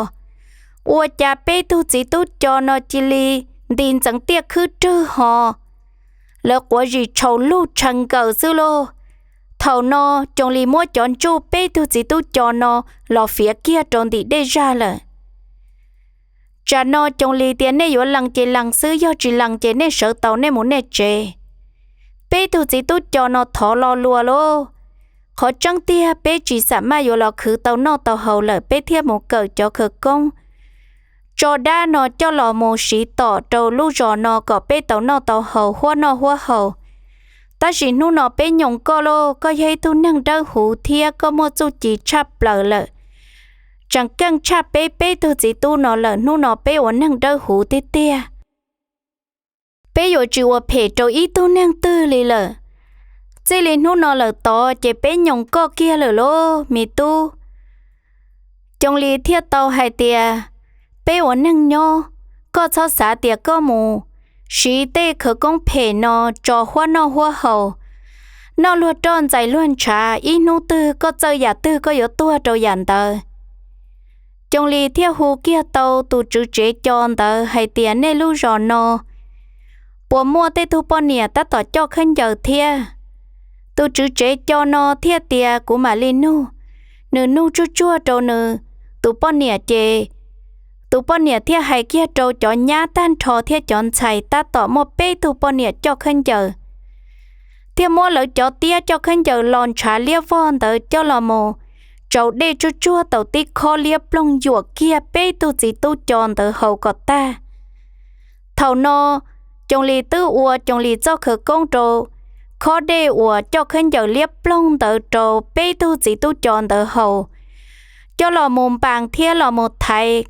Ua cas peb tug txiv tub co no cia li nti ntxeev tiaj khwb rwg ho, lawv quav zis tshau lug tshee nkaws xwb lauj. Thaum no Coos Lis muab cov ntsuj peb tug txiv tub co no los fiav kiag rau ntim dej zaj lawm. Tsam no Coos Lis tias nej yuav lees ces lees xwb, yog tsis lees ces nej sawv tau nej mus nej tsev. Peb tug txiv tub co no thov lo lus lauj, qhov tseeb tiag peb tsis xam maj yuav los khwv tau noj tau haus lawm, peb thiaj mus kawm cov khawv koob tso dab no coj los mus siv tom rau lub zos no kom peb tau noj tau haus huab noj huab haus. Tab sis hnub no peb nyoos koj lauj, koj yog ib tug neeg dawb huv thiab koj muaj txuj ci tshaj plaws lawm, tseem keej tshaj peb peb tug txiv tub no lawm, hnub no peb ua neeg dawb huv tiag tiag. Peb yuav tsis ua phem rau ib tug neeg twg li lawm. Txij li hnub no lawm tod ces peb nyoos koj kiag lawm lauj me tub. Coos Lis thiaj tau hais tias, peb ua neeg nyob, koj txhob xav tias koj mus siv tej khawv koob phem no tso huab noj huab haus, noj luag roj ntxais luag ntshav, ib hnub twg koj txawj yam twg koj yuav tuag rau yam ntawd. Coos Lis thiaj hu kiag tau tus tswv tsev co ntawd hais tias, nej lub zos no puas muaj tej tug poj niam tab tom coj khaub ncaws thiab? Tus tswv tsev co no thiaj tias, kuv mam li nug. Nws nug tsuag tsuag rau nws tus poj niam ces tus poj niam thiaj hais kiag rau cov nyab tag nrho thiab cov ntxhais, tab tom muaj peb tug poj niam coj khaub ncaws thiaj muab lawv cov tiab coj khaub ncaws los ntshav liab vog ntawd coj los mus tsau dej tsuag tsuag tau tib khob liab ploog yuam kiag peb tug txiv tub co ntawd haus kom tag. Thaum no Coos Lis twb ua Coos Lis txoj khawv koob rau khob dej uas coj khaub ncaws liab ploog ntawd rau peb tug txiv tub co ntawd haus, coj los mus npas thiab los mus thaiv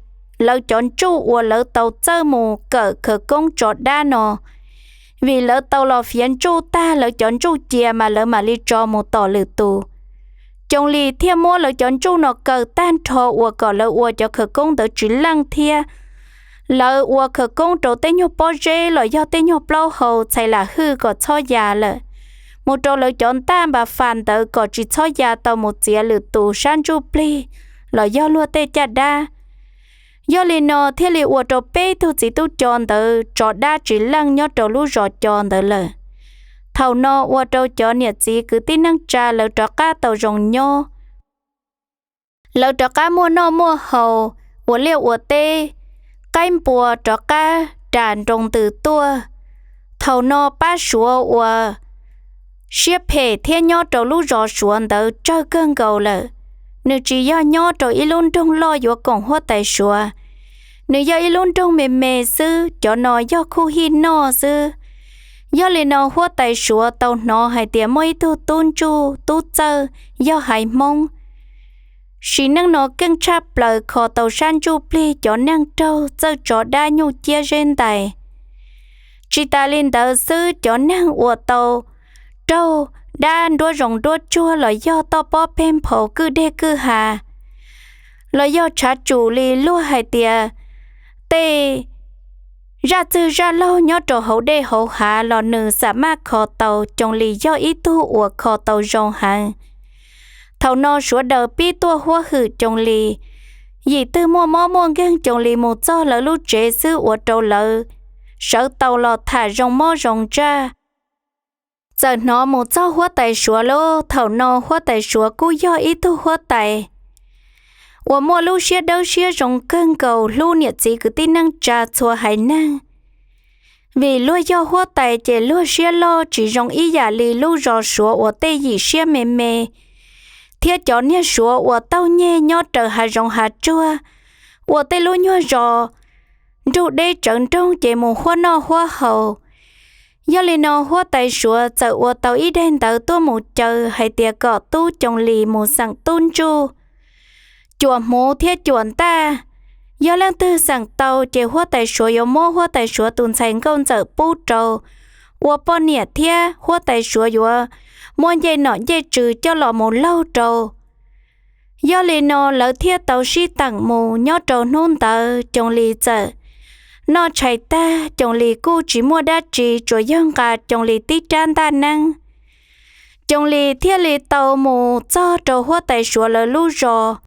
lawv cov ntsuj uas lawv tau txawj mus kawm khawv koob tso dab no. Vim lawv tau los fiav ntsuj tag lawv cov ntsuj cia mas lawv mam li tso mus tom lwm tus. Coos Lis thiaj muab lawv cov ntsuj no kaw tag nrho uas kom lawv ua cov khawv koob ntawd tsis leej thiab lawv ua khawv koob rau tej nyuag pob zeb los yog tej nyuag plaub hau txhais lam hwj kom txhob ya lawm, mus rau lawv cov ntaj npa fas ntawd kom tsis txhob ya tau mus txiav lwm tus sab ntsuj plig los yog luag tej caj dab. Yog li no thiaj li ua rau peb tug txiv tub co ntawd tso dab tsis leej nyob rau lub zos co ntawd lawm. Thaum no ua rau cov niam txiv kwv tij neej tsa lawv rov qab tau zoo nyob. Lawv rov qab muaj noj muaj haus, ua liaj ua teb, qaib npua rov qab ras nroo ntws tuaj. Thaum no pab Suav uas siab phem thiab nyob rau lub zos Suav ntawd tsawg kawg nkaus lawm. Nws tsis yog nyob rau ib lub nroog loj yuav koom huab tais Suav, nws yog ib lub nroog me me xwb, cov no yog khuj hij noj xwb. Yog li no huab tais Suav tau hnov hais tias muaj ib tug tub ntsuj tub txawj yog haiv Hmoob, sim neej no keej tshaj plaws kho tau sab ntsuj plig cov neeg raug txawj tso dab nyuj ciab zeb ntais. Tsis tas li ntawd xwb, cov neeg uas tau raug dab nruab zoov nruab tsuag los yog toj pob peg nphau kwj deg kwj ha, los yog tshav tsum li luag hais tias tej zaj txwg zaj laug nyob rau hauv dej hauv hav los nws xam maj kho tau. Coos Lis yog ib tug uas kho tau zoo heev. Thaum no sawv daws pib tuaj huab hwm Coos Lis, yim twg muaj mob muaj nkeeg Coos Lis mus txog lawv lub tsev xwb ua rau lawv sawv tau los tham zoo mob zoo ntsaj. Txawm hnov mus txog huab tais Suav lauj, thaum no huab tais Suav kuj yog ib tug huab tais uas muaj lub siab dawb siab zoo kawg nkaus hlub niam txiv kwv tij neej tsa txhua haiv neeg. Vim luag yog huab tais ces luag siab loj tsis zoo ib yam li lub zos Suav uas tej yim siab me me thiab cov niag Suav uas taug nyeg nyob raws hav zoov hav tsuag, ua tej lub nyuag zos nrug deb tsawv nroog ces mus huab noj huab haus. Yog li no huab tais Suav txawm ua tau ib daim ntawv tuaj mus caw hais tias kom tub Coos Lis mus xeem tub ntsuj, cuam hmuv thiab cuam ntaj. Yog leej twg xeem tau ces huab tais Suav yuav muab huab tais Suav tus ntxhais nkauj ntxawm pub rau ua poj niam thiab huab tais Suav yuav muab ncej nom ncej tswv coj los mus laug rau. Yog li no lawv thiaj tau sib teem mus. Nyob rau hnub ntawd Coos Lis txawm noj tshais tag, Coos Lis kuj tsis muaj dab tsi, tsuas yog nqa Coos Lis tib rab ntaj neeb, Coos Lis thiaj li tau mus txog rau huab tais Suav lawv lub zos.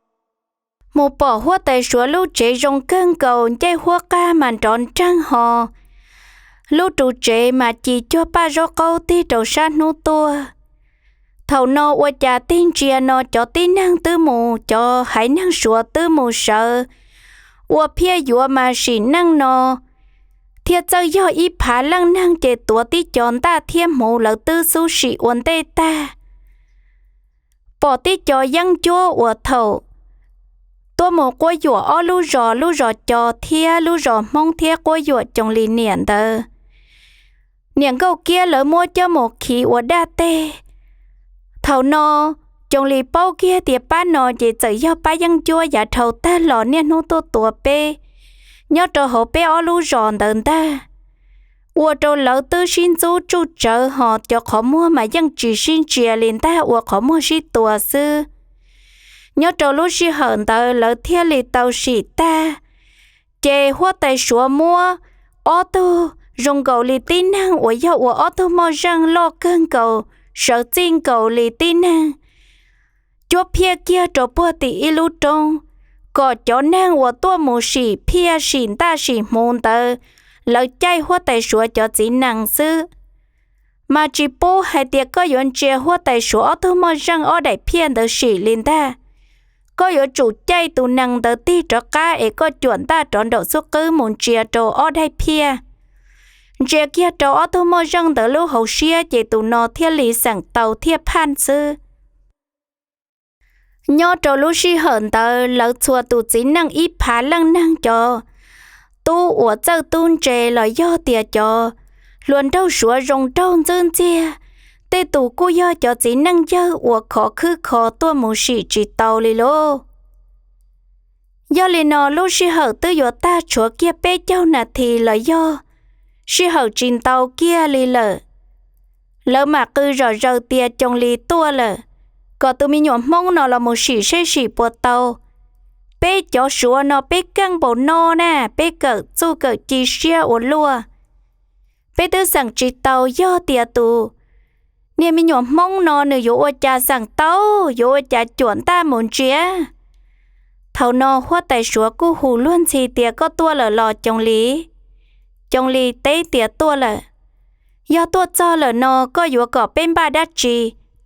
Mus pom huab tais Suav lub tsev zoo kawg nkaus, ncej huab qag mas nrov nreeg ho lub ru tsev mas ci cuag paj zaub qaub tig rau sab hnub tuaj. Thaum no ua cas tig ntsia no cov tib neeg twb mus, cov haiv neeg Suav twb mus sawv ua phiaj yuav mas sim neej no thiaj txawj yog ib phav leej neeg ces tuav tib co ntaj thiab hmuv lawv twb xub sim ua ntej tag. Pom tib co yeeb ncuab uas thaum tuaj mus quab yuam ob lub zos, lub zos Co thiab lub zos Hmoob thiab quab yuam Coos Lis niam ntawd, niam Nkauj Kiab lawv muab coj mus khi ua daj teg. Thaum no Coos Lis paub kiag tias pab no ces txawm yog pab yeeb ncuab yav dhau tag los niaj hnub tuaj tua peb nyob rau hauv peb ob lub zos ntawd ntag. Ua rau lawv twb sib ntxub tsuj tsawv ho cov qhov muag mas yeej tsis sib ntsia li ntag, ua qhov muag sib tua xwb. Nyob rau lub sij hawm ntawd lawv thiaj li tau sim tag, ces huab tais Suav muab ob tug zoo nkaus li tib neeg uas yog ua ob tug moj zeej loj kawg nkaus, sawv txij nkaus li tib neeg, cuab phiaj kiag rau puag tim ib lub roob, kom cov neeg uas tuaj mus sim phiaj sim ntaj sim hmuv ntawd, lawv caij huab tais Suav cov txiv nees xwb. Mas tsis pub hais tias koj yuav ntsia huab tais Suav ob tug moj zeej ob daim phiaj ntawd sim li ntag. Koj yuav tsum caij tus nees ntawd tig rov qab es koj cuam ntaj rov nraum xub qwb mus ntsia rau ob daim phiaj, ntsia kiag rau ob tug moj zeej ntawd lub hauv siab ces tus no thiaj li xeem tau thiaj phaj xwb. Nyob rau lub sij hawm ntawd lawv txhua tus txiv neej ib phav leej neeg cov tub uas txawj tub ntse los yog tias cov hluas nraug Suav zoo nraug ntxwb ntxiag, tej tus kuj yog cov txiv neej yawg uas khov khwb kho tuaj mus sim tsis tau li lauj. Yog li no lub sij hawm twb yuav tag tshuav kiag peb caug nas this los yog sij hawm tsis ntau kiag li lawm, lawv mam qw zom zaws tias Coos Lis tuaj lawm. kom tus me nyuam Hmoob no los mus sim seb sim puas tau. Peb cov Suav no peb keej npaum no na, peb kawm txuj kawm ci siab ua luaj. Peb twb xeem tsis tau, yog tias tus niag me nyuam Hmoob no nws yuav ua cas xeem tau, yuav ua cas cuam ntaj mus ntsia. Thaum no huab tais Suav kuj hu luag ntxhi tias, Koj tuaj lawm los Coos Lis? Coos Lis teb tias, Tuaj lawm. Yog tuaj txog lawm no koj yuav kom peb npaj dab tsi?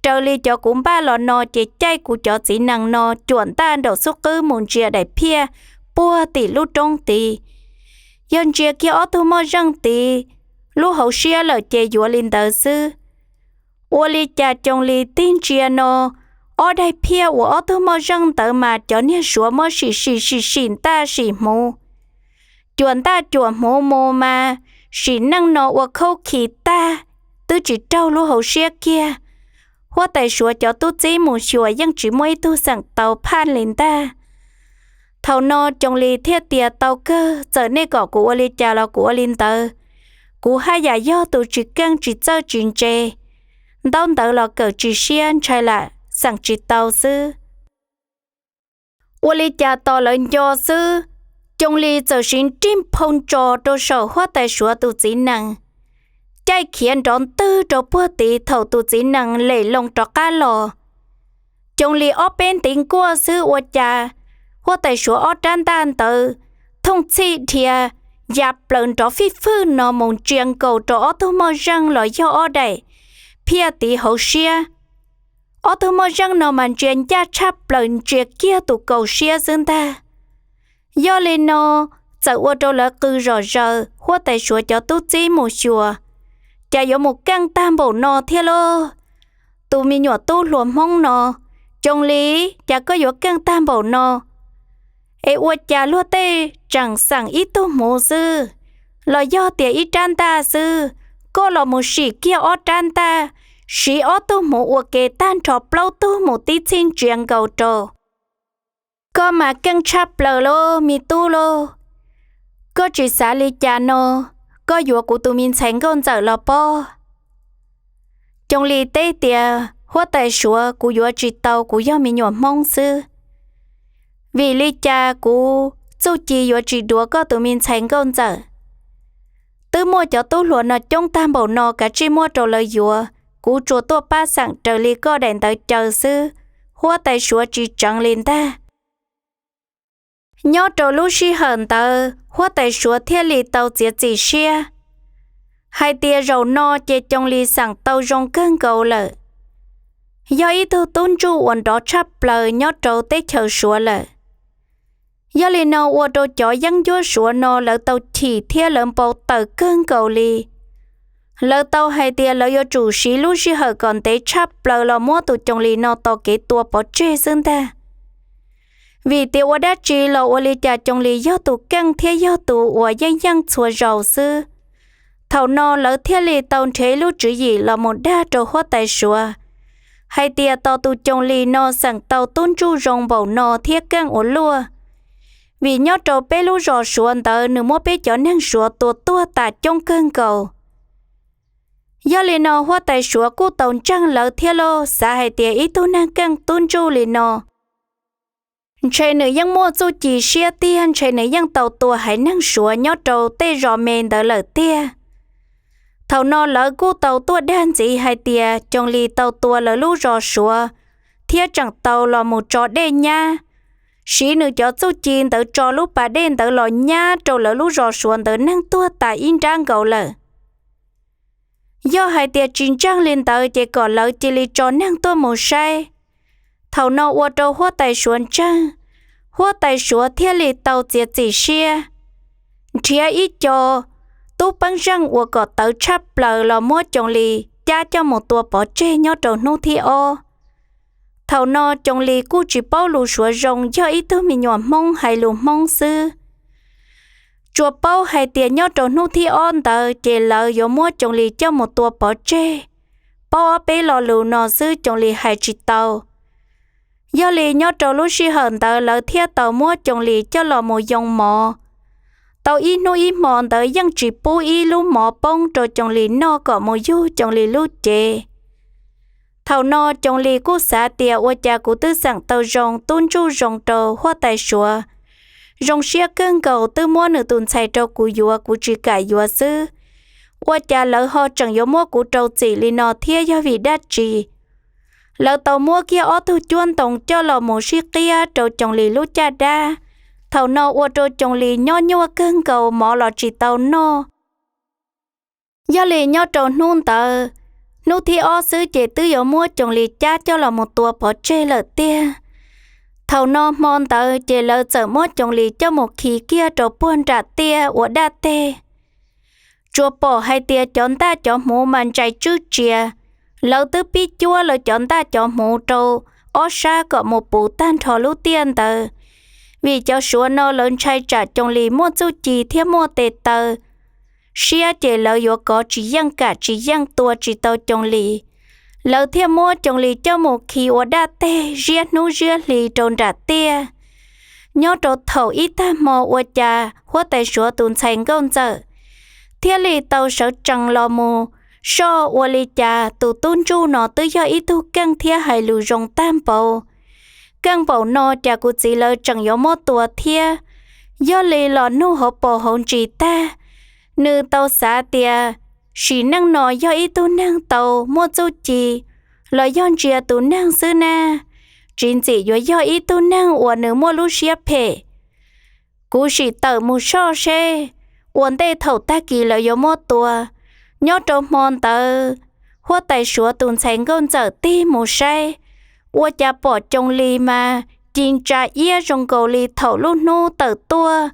Raws li cov kuv npaj los no ces caij kuv cov txiv nees no cuam ntaj nraum xub qwb mus ntsia daim phiaj puag tim lub roob tid. Yog ntsia kiag ob tug moj zeej tid lub hauv siab lawm ces yuav li ntawd xwb. Ua li cas Coos Lis tig ntsia no, ob daim phiaj uas ob tug moj zeej ntawd mas cov niag Suav muab sim sim sim sim ntaj sim hmuv, cuam ntaj cuam hmuv mus mas sim neej no ua khaub khi tag, twb tsis raug lub hauv siab kiag. Huab tais Suav cov tub txib mus xyuas yeej tsis muaj ib tug xeem tau phaj li ntag. Thaum no Coos Lis thiaj tias, Tau kawg, txawm nej kom kuv ua li cas los kuv ua li ntawd. Kuv haj yam yog tus tsis keej tsis txawj tsis ntse, ntaub ntawv los kawm tsis siab, ntshai lam xeem tsis tau xwb. Ua li cas tos lawv nco xwb, Coos Lis txawm siv nrig nphoo ntsos rau saum huab tais Suav tus txiv nees, caij khiav nrov ntwg rau puag tid. Thaum tus txiv nees lem loo rov qab los, Coos Lis ob peb ntiv nkuaj xwb ua cas huab tais Suav ob rab ntaj ntawd thooj txhij dhia ya plaws nrov fij fwj no mus ntsia nkaus rau ob tug moj zeej los yog ob daim phiaj tid hauv siab. Ob tug moj zeej no mas ntsia ncaj tshaj plaws, ntsia kiag tus kaus siab xwb ntag. Yog li no txawm ua rau lawv qw zom zaws, huab tais Suav cov tub txib mus xyuas, cas yuav mus keej tag npaum no thiab lauj? Tus me nyuam tub hluas Hmoob no, Coos Lis, cas koj yuav keej tag npaum no? Es ua cas luag tej tseem xeem ib tug hmuv xwb, los yog tias ib rab ntaj xwb, koj los mus sim kiag ob rab ntaj, siv ob tug hmuv ua ke tag nrho plaub tug mus tib txhij ntsia nkaus rau. Koj mas keej tshaj plaws lauj me tub lauj. Koj tsis xav li cas no, koj yuav kuv tus me ntxhais nkauj ntxawm los pob? Coos Lis teb tias, Huab tais Suav, kuv yuav tsis tau, kuv yog me nyuam Hmoob xwb. Vim li cas kuv txuj ci yuav tsis duav koj tus me ntxhais nkauj ntxawm? Twb muaj cov tub hluas no coob tag npaum no, kav tsij muab rau lawv yuav, kuv tsuas tuaj pab xeem raws li koj daim ntawv caw xwb. Huab tais Suav tsis tseev li ntag. Nyob rau lub sij hawm ntawd huab tais Suav thiaj li tau txiav txim siab hais tias zaum no ces Coos Lis xeem tau zoo kawg nkaus lawm, yog ib tug tub ntsuj uas nrov tshaj plaws nyob rau teb chaws Suav lawm. Yog li no ua rau cov yeeb ncuab Suav no lawv tau chim thiab lawv npau taws kawg nkaus li. Lawv tau hais tias lawv yuav tsum siv lub sij hawm kom ntev tshaj plaws los muab tus Coos Lis no tos kev tua pov tseg xwb ntag. Vim tias ua dab tsi los ua li cas Coos Lis yog tus keej thiab yog tus uas yeej yeej txhua zaus xwb. Thaum no lawv thiaj li tau nrhiav ib lub tswv yim los mus dag rau huab tais Suav hais tias tos tus Coos Lis no xeem tau tub ntsuj zoo npaum no thiab keej ua luaj, vim nyob rau peb lub zos Suav ntawd nws muab peb cov neeg Suav tua tuag tas coob kawg nkaus. Yog li no huab tais Suav kuj tau ntseeg lawv thiab lauj, xav hais tias ib tug neeg keej tub ntsuj li no ntshe nws yeej muaj txuj ci siab tiag, ntshe nws yeej tau tua haiv neeg Suav nyob rau tej zos me ntawd lawm tiag. Thaum no lawv kuj tau tuaj dag ntxiv hais tias Coos Lis tau tua lawv lub zos Suav thiab tseem tau los mus tso dej nyab, siv nws cov txuj ci ntawd tso lub pas dej ntawd los nyab rau lawv lub zos Suav ntawd neeg tuag tas ib nrab nkaus lawm. Yog hais tias tsis ntseeg li ntawd ces kom lawv cia li tso neeg tuaj mus saib. Thaum no ua rau huab tais Suav ntseeg, huab tais Suav thiaj li tau txiav txim siab nrhiav ib co tub peeb zeej uas kom tawv tshaj plaws los muab Coos Lis cab coj mus tua pov tseg nyob rau hnub thib ob. Thaum no Coos Lis kuj tsis paub lus Suav zoo, yog ib tug me nyuam Hmoob hais lus Hmoob xwb. Tsuas paub hais tias nyob rau hnub thib ob ntawd ces lawv yuav muab Coos Lis coj mus tua pov tseg. Paub ob peb lo lus no xwb Coos Lis hais tsis tau. Yog li nyob rau lub sij hawm ntawd lawv thiaj tau muab Coos Lis coj los mus yoo mov. Tau ib hnub ib hmo ntawd yeej tsis pub ib lub mov poob rau Coos Lis noj kom mus yug Coos Lis lub cev. Thaum no Coos Lis kuj xav tias ua cas kuv twb xeem tau zoo, tub ntsuj zoo rau huab tais Suav zoo siab kawg nkaus, twb muab nws tus ntxhais rau kuv yuav, kuv tsis kam yuav xwb, ua cas lawv ho tseem yuav muab kuv rau txim li no thiab yog vim dab tsi? Lawv tau muab kiag ob tug cuab ntoo coj los mus sib qiab rau Coos Lis lub caj dab. Thaum no ua rau Coos Lis nyob nyuaj kawg nkaus, mov los tsis tau noj. Yog li nyob rau hnub ntawd, hnub thib ob xwb ces twb yuav muab Coos Lis cab coj los mus tua pov tseg lawm tiag. Thaum no hmo ntawd ces lawv txawm muab Coos Lis coj mus khi kiag rau puag nram tiaj ua dab teg. Tsuas pom hais tias cov ntaj cov hmuv mas ntsais tswb tsias, lawv twb pib cuab lawv cov ntaj cov hmuv rau ob sab kom mus puv tag nrho lub tiaj ntawd, vim cov Suav no lawv ntshai tsam Coos Lis muaj txuj ci thiab muaj tes taw siab ces lawv yuav kov tsis yeej, kam tsis yeej, tua tsis tau Coos Lis. Lawv thiaj muab Coos Lis coj mus khi ua dab teg ziab hnub ziab hli rau nram tiaj. Nyob rau thaum ib tag hmo ua cas huab tais Suav tus ntxhais nkauj ntxawm thiaj li tau sawv tsees los mus soj, ua li cas tus tub ntsuj no twb yog ib tug keej thiab hais lus zoo tag npaum. Keej npaum no cas kuv txiv lawv tseem yuav muab tua thiab? Yog li los nug hauv paus hauv ntsis tag, nws tau xav tias sim neej no yog ib tug neeg tau muaj txuj ci los yog ntsia tus neeg xwb nab, tsis ntxim yuav yog ib tug neeg uas nws muaj lub siab phem. Kuv sim tawm mus soj seb, ua ntej thaum tag kis lawv yuav muab tua. Nyob rau hmo ntawd, huab tais Suav tus ntxhais nkauj ntxawm tig mus saib, ua cas pom Coos Lis mas ci ntsa iab zoo nkaus li thaum lub hnub tawm tuaj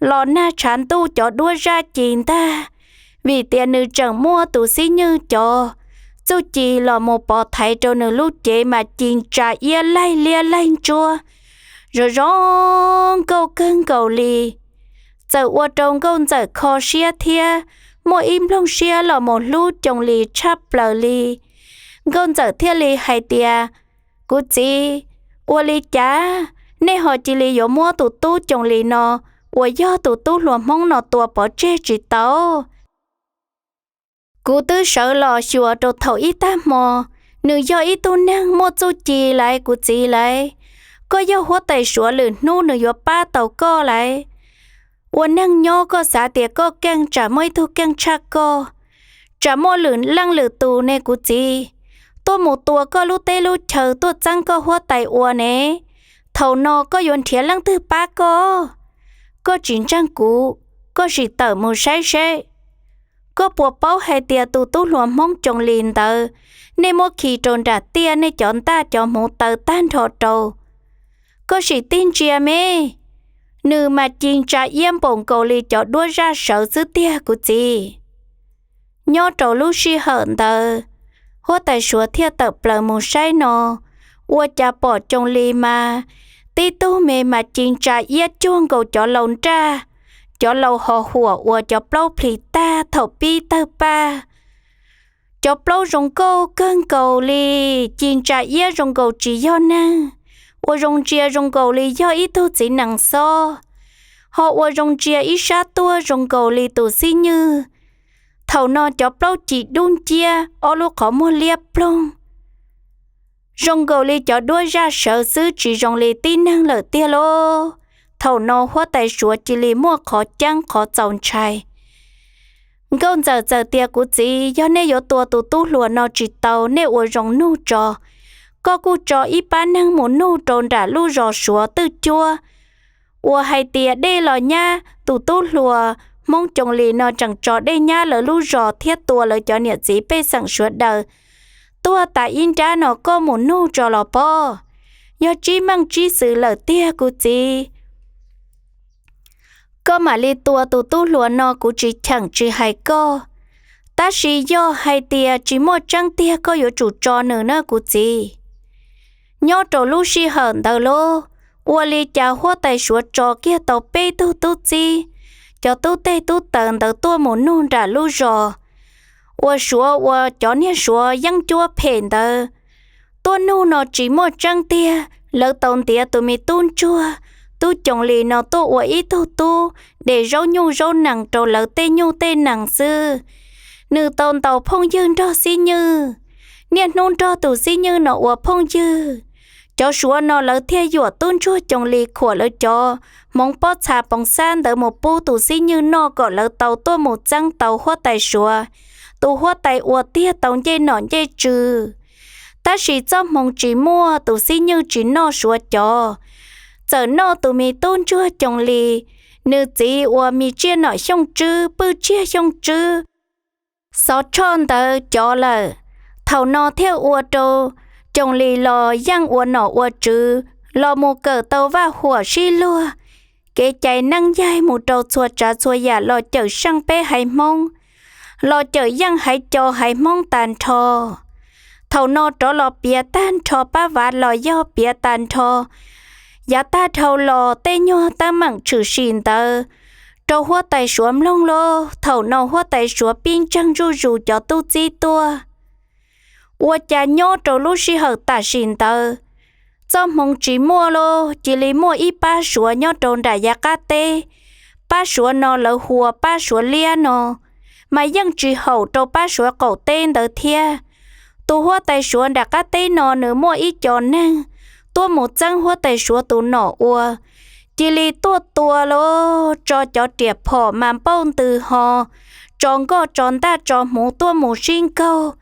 los nag tshav ntuj cov duab zaj ci ntag, vim tias nws tseem muaj tus xib nywj cov txuj ci los mus pov thaiv rau nws lub cev mas ci ntsa iab laig liab laig ntsuab, zoo zoo nkauj kawg nkaus li. Txawm ua rau nkauj ntxawm kho siab thiab muaj ib nplooj siab los mus hlub Coos Lis tshaj plaws li. Nkauj ntxawm thiaj li hais tias, Kuv txiv, ua li cas nej ho cia li yuav muab tus tub Coos Lis no uas yog tus tub hluas Hmoob no tua pov tseg tsis tau? Kuv twb sawv los xyuas rau thaum ib tag hmo, nws yog ib tug neeg muaj txuj ci lawm kuv txiv lawm. Koj yog huab tais Suav lwm hnub nws yuav pab tau koj lawm. Ua neeg nyob koj xav tias koj keej tsam muaj ib tug keej tshaj koj, tsam muaj lwm leej lwm tus ne kuv txiv, tuaj mus tua koj lub teb lub chaw tuaj txeeb koj huab tais ua ne. Thaum no koj yuav nrhiav leej twg pab koj? Koj tsis ntseeg kuv, koj sim tawm mus saib seb. Koj puas paub hais tias tus tub hluas Hmoob Coos Lis ntawd, nej muab khi rau nram tiaj, nej cov ntaj cov hmuv taw tag nrho rau. Koj sim tig ntsia me, nws mas ci ntsa iab npaum nkaus li cov duab zaj sawv xwb tiag kuv txiv. Nyob rau lub sij hawm ntawd, huab tais Suav thiaj tawm plaws mus saib no, ua cas pom Coos Lis mas tib tug me mas ci ntsa iab cuag nkaus cov laus nraj, cov laus ho huam uas cov plaub plhis tag thaum pib tawg paj. Cov plaub zoo nkauj kawg nkaus li, ci ntsa iab zoo nkaus tsis yog neeg, ua zoo ntsia zoo nkaus li yog ib tug txiv nees xob, ho ua zoo ntsia ib sab tuaj zoo nkaus li tus xib nywj. Thaum no cov plaub ci dub nciab, ob lub qhov muag liab ploog, zoo nkaus li cov duab zaj sawv xwb, tsis zoo li tib neeg lawm tiag lauj. Thaum no huab tais Suav cia li muaj qhov ceeb qhov txaus ntshai. Nkauj ntxawm txawm tias, Kuv txiv, yog nej yuav tua tus tub hluas no tsis tau, nej ua zoo nug tso. Koj kuj tso ib pab neeg mus nug rau nram lub zos Suav twj cuab, uas hais tias dej los nyab, tus tub hluas Hmoob Coos Lis no tseem tso dej nyab lawv lub zos thiab tua lawv cov niam txiv pej xeem sawv daws tuag tas ib nrab no, koj mus nug tso los pob. Yog tsib meej tsib xwm lawm tiag kuv txiv, koj mam li tua tus tub hluas no, kuv tsis cheem tsis hais koj. Tab sis yog hais tias tsis muaj tseeb tiag, koj yuav tsum tso nws na kuv txiv. Nyob rau lub sij hawm ntawd lauj, ua li cas huab tais Suav tso kiag tau peb tug tub txib, cov tub teg tub taws ntawd tuaj mus nug nram lub zos, uas Suav uas cov niag Suav yeeb ncuab phem ntawd tuaj nug no tsis muaj tseeb tiag. Lawv tau ntiav tus me tub ntsuag, tub Coos Lis no tuaj ua ib tug tub de zaub nyuj zaub nees rau lawv tej nyuj tej nees xwb. Nws tau ntaus phooj ywg nrog xib nywj, niaj hnub nrog tus xib nywj no ua phooj ywg. Cov Suav no lawv thiaj yuam tub ntsuag Coos Lis khuam lawv cov hmoov pob txha poov xab ntawd mus pub tus xib nywj noj kom lawv tau tuaj mus txeeb tau huab tais Suav, tus huab tais uas tiag tau ncej nom ncej tswv. Tab sis txoj hmoo tsis muaj, tus xib nywj tsis noj Suav cov, txawm noj tus me tub ntsuag Coos Lis, nws txiv uas me Tsiaj Nom Xyooj Tswb, Pwj Tsiaj Xyooj Tswb, Xov Tshoj ntawd cov lawm. Thaum no thiaj ua rau Coos Lis los yeej ua nom ua tswv, los mus kawm tau vaj huam sib luag, kev cai neej yaig mus rau txhua tsav txhua yam los cawm seej peb haiv Hmoob, los cawm yeej haiv co haiv Hmoob tag nrho. Thaum no rov los piav tag nrho pab vav los yog piav tag nrho yav tag dhau los tej nyuag teeb meem tshwm sim ntawd rau huab tais Suav mloog lauj. Thaum no huab tais Suav pib ntseeg zuj zus cov tub txib tuaj. Ua cas nyob rau lub sij hawm tam sim ntawd, txoj hmoo tsis muaj lauj, cia li muaj ib pab Suav nyob rau nram yav qab teb. Pab Suav no lawv hu ua pab Suav liab no, mas yeej tsis haum rau pab Suav qaum teb ntawd thiab. Tus huab tais Suav nram qab teb no nws muaj ib co neeg tuaj mus txeeb huab tais Suav tus nom ua, cia li tuaj tua lauj, tso cov riam phom mas npauj ntws ho, tso nkoj tso ntaj tso hmuv tuaj mus sib nkaug.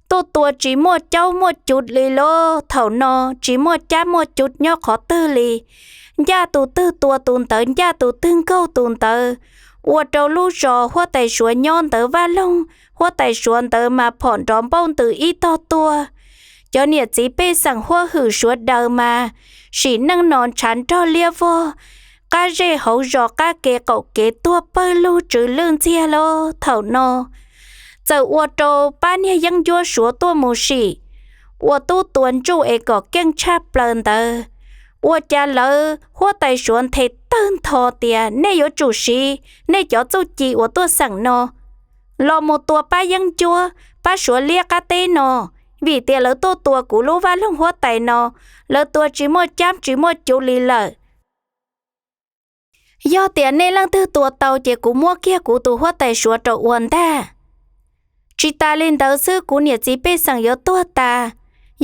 Tuaj tua tsis muaj caub muaj cuv li lauj, thaum no tsis muaj cab muaj cuv nyob qhov twg li. Ncaj tus twg tua tus ntawd, ncaj tus twg nkaug tus ntawd, ua rau lub zos huab tais Suav nyob ntawd vaj loog huab tais Suav ntawd mas phom nrov npauj ntws ib tog tuaj. Cov niam txiv pej xeem huab hwm Suav daws mas sim neej no ntshav nrog liab vog, qab zej hauv zos qab kev qaum kev tuag pawg lug tsw lwj ntxiag lauj. Thaum no txawm ua rau pab niag yeeb ncuab Suav tuaj mus sim ua tub tua ntsuj es kom keej tshaj plaws ntawd. Ua cas lawv huab tais Suav nthe tawg ntho tias nej yuav tsum siv nej cov txuj ci uas tuaj xeem no los mus tua pab yeeb ncuab pab Suav liab qab teb no, vim tias lawv tuaj tua kuv lub vaj loog huab tais no, lawv tua tsis muaj cab tsis muaj cuv li lawm. Yog tias nej leej twg tua tau ces kuv muab kiag kuv tus huab tais Suav rau ua ntag. Tsis tas li ntawd xwb, kuv niam txiv pej xeem yuav tuag tas.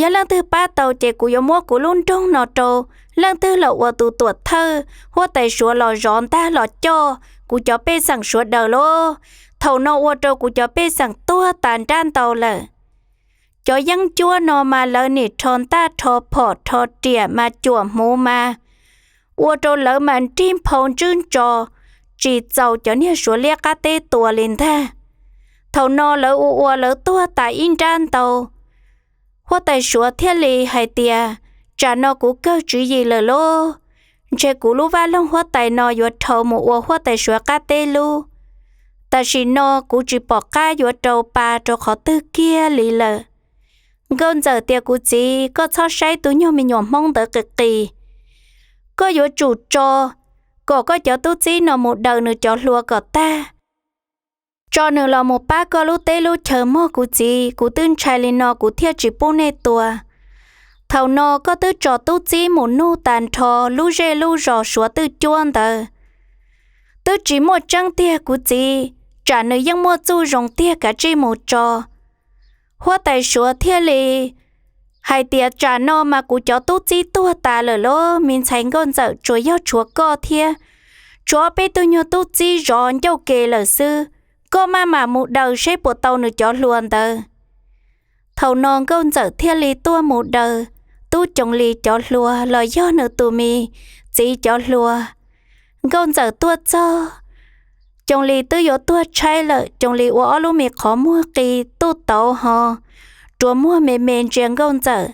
Yog leej twg pab tau ces kuv yuav muab kuv lub nroog no rau leej twg los ua tus tuam thawj huab tais Suav los zov ntag los coj kuv cov pej xeem sawv daws lauj. Thaum no ua rau kuv cov pej xeem tuag tas nrab ntau lawm. Cov yeeb ncuab no mas lawv nim rho ntaj rho phom rho riam mas cuam hmuv mas ua rau lawv mas nrig nphau ntswb ntso, tsis txaus cov niag Suav liab qab teb tua li ntag. Thaum no lawv ua ua lawv tuag tas ib nrab ntau. Huab tais Suav thiaj li hais tias, tsam no kuv kawg tswv yim lawm lauj, ntshe kuv lub vaj loog huab tais no yuav dhau mus ua huab tais Suav qab teb lub. Tam sim no kuv tsis pom qab yuav rau pa rau qhov twg kiag li lawm. Nkauj Ntxawm tias, kuv txiv, koj txhob saib tus nyuag me nyuam Hmoob ntawd qis qis, koj yuav tsum tso kom koj cov tub txib no mus daws nws cov hlua kom tag, tso nws los mus pab koj lub teb lub chaw mog kuv txiv. Kuv twb ntshai li no kuv thiaj tsis pub nej tua. Thaum no koj twb tso tub txib mus nug tas nrho lub zej lub zos Suav twj cuab ntawd, twb tsis muaj tseeb tiag kuv txiv, tsam nws yeej muaj txuj zoo tiag kav tsij mus tso. Huab tais Suav thiaj li hais tias, tsam no mas kuv cov tub txib tuag tas lawm lauj, me ntxhais Nkauj Ntxawm, tsuas yog tshuav koj thiab tshuav ob peb tug nyuag tub txib zov ncauj ke lawm xwb, koj maj mam mus daws seb puas tau nws cov hlua ntawd. Thaum no Nkauj Ntxawm thiaj li tuaj mus daws Tub Coos Lis cov hlua los yog nws tus me txiv cov hlua. Nkauj Ntxawm tuaj txog, Coos Lis twb yuav tuag tshaib lawm, Coos Lis ua ob lub me qhov muag qi tuj tauv ho rua muag me me ntsia Nkauj Ntxawm.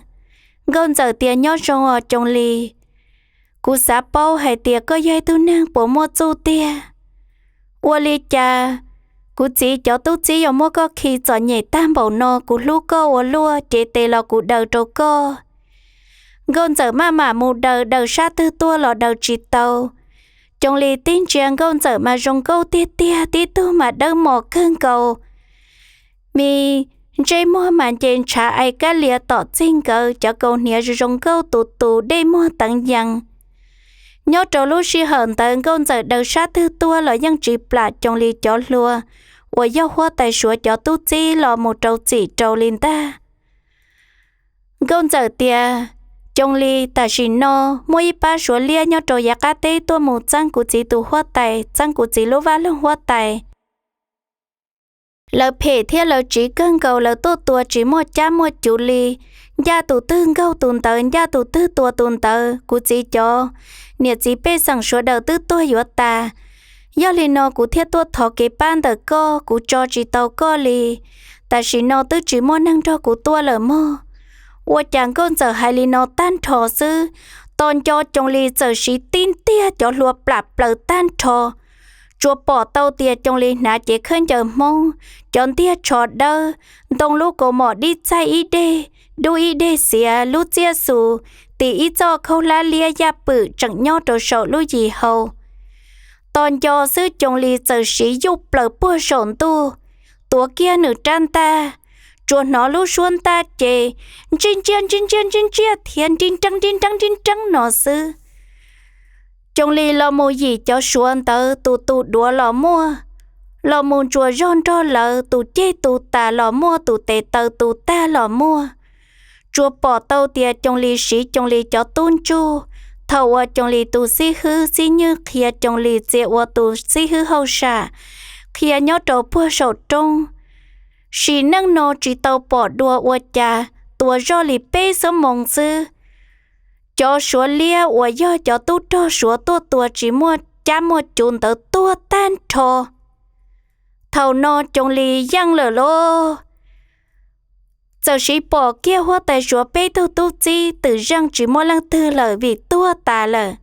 Nkauj Ntxawm tias, nyob zoo os Coos Lis, kuv xav paub hais tias koj yog ib tug neeg puas muaj txuj tiag. Ua li cas kuv txiv cov tub txib yuav muab koj khi txom nyem tag npaum no, kuv hlub koj ua luaj, cev tes los kuv daws rau koj. Nkauj Ntxawm maj mam mus daws, daws sab twg tuaj los daws tsis tau. Coos Lis tib ntsia Nkauj Ntxawm mas zoo nkauj tiag tiag, tib tug mas dawb mos kawg nkaus, me ntsej muag mas nce ntshav ai kab lias tom txij nkawd, cov kaus hniav zoo zoo nkauj tus tus, dej muag teev yees. Nyob rau lub sij hawm ntawd Nkauj Ntxawm daws sab twg tuaj los yeej tsis plam Coos Lis cov hlua uas yog huab tais Suav cov tub txib los mus rau txim rau li ntag. Nkauj Ntxawm tias, Coos Lis, tam sim no muaj ib pab Suav liab nyob rau yav qab teb tuaj mus txeeb kuv txiv tus huab tais, txeeb kuv txiv lub vaj loog huab tais. Lawv phem thiab lawv tsiv kawg nkaus, lawv tuaj tua tsis muaj cab muaj cuv li. Ncaj tus twg nkaug tus ntawd, ncaj tus twg tua tus ntawd. Kuv txiv cov niam txiv pej xeem sawv daws twb tuag yuav tas. Yog li no kuv thiaj tuaj thov kev pab ntawm koj, kuv tso tsis tau koj li. Tam sim no twb tsis muaj neeg nrog kuv tuaj lawm mog. Ua cas Nkauj Ntxawm hais li no tag nrho xwb, tos nco Coos Lis txawm siv tib ntiag cov hlua plam plaws tag nrho. Tsuas pom tau tias Coos Lis hnav cev khaub ncaws Hmoob, cov ntiag tsho dawb, ntoo lub kaus mom dib txaij ib deg, dub ib deg xiav, lub txiaj xus, tim ib txoj khaub hlab liab yaj pwm tseem nyob rau saum lub yim hau. Tos nco xwb Coos Lis txawm siv yuj plaws puag saum ntuj, tuav kiag nws rab ntaj, tsuas hnov lub suab ntaj ces ntsij ntsiaj ntsij ntsiaj ntsij ntsiaj thiab nrib nreeb nrib nreeb nrib nreeb no xwb. Coos Lis los mus yim cov Suav ntawd tus tus duav los muaj, los mus ntsuas zog nrog lawv, tus ceg tus tas los muaj, tus tes taw tus tag los muaj. Tsuas pom tau tias Coos Lis siv Coos Lis cov tub ntsuj, thaum uas Coos Lis tus xib hwb xib nywj qhia Coos Lis txia ua tus xib hwb hauj sam, qhia nyob rau puag saum roob. Sim neej no tsis tau pom dua ua cas, tuav zoj li peb xuab moos xwb, cov Suav liab uas yog cov tub rog Suav tuaj tua tsis muaj cab muaj cuv ntawd tuag tag nrho. Thaum no Coos Lis yeej lawm lauj. Txawm siv pom kiag huab tais Suav peb tug tub txib twm zeej tsis muaj leej twg lawm vim tuag tas lawm.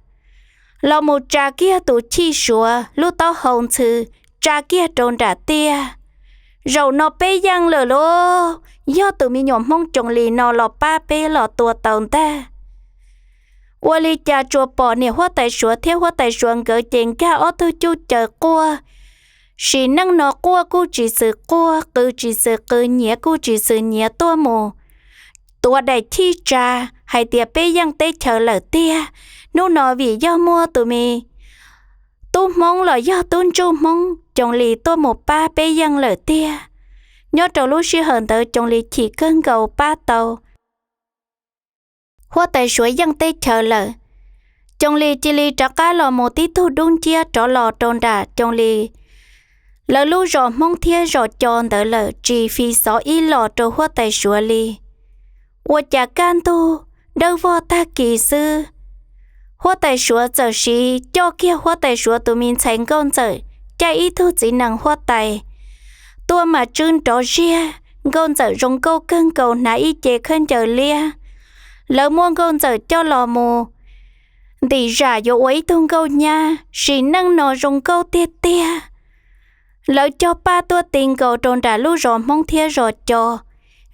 Los mus tsa kiag tus chij Suav lub taub hau ntxhw, tsa kiag rau nram tiaj. Zaum no peb yeej lawm lauj, yog tus me nyuam Hmoob Coos Lis no los pab peb los tua tau ntag. Ua li cas tsuas pom niam huab tais Suav thiab huab tais Suav nkawd ces nkag ob tug cuj caws quaj. Sim neej no quaj kuj tsis xws quaj, qw tsis xws qw, nyiav kuj tsis xws nyiav tuaj mus tuav daim chij tsa hais tias peb yeej teb chaws lawm tiag. Hnub no vim yog muaj tus me tub Hmoob los yog tub ntsuj Hmoob Coos Lis tuaj mus pab peb yeej lawm tiag. Nyob rau lub sij hawm ntawd Coos Lis chim kawg nkaus pab tau huab tais Suav yeej teb chaws lawm. Coos Lis cia li rov qab los mus tib tug dub nciab rov los rau nram Coos Lis lawv lub zos Hmoob thiab zos Co ntawd lawm, tsis fi xov ib los rau huab tais Suav li. Ua cas kaj ntug dawb vog tag kis xwb, huab tais Suav txawm siv coj kiag huab tais Suav tus me ntxhais Nkauj Ntxawm caij ib tug txiv nees huab tais tuaj mas tsw nrov ziag. Nkauj Ntxawm zoo nkauj kawg nkaus, hnav ib ce khaub ncaws liab. Lawv muab Nkauj Ntxawm coj los mus ntim zam yuav ua ib tug nkauj nyab, sim neej no zoo nkauj tiag tiag. Lawv cog paj tuaj ti nkaus rau nram lub zos Hmoob thiab zos Co,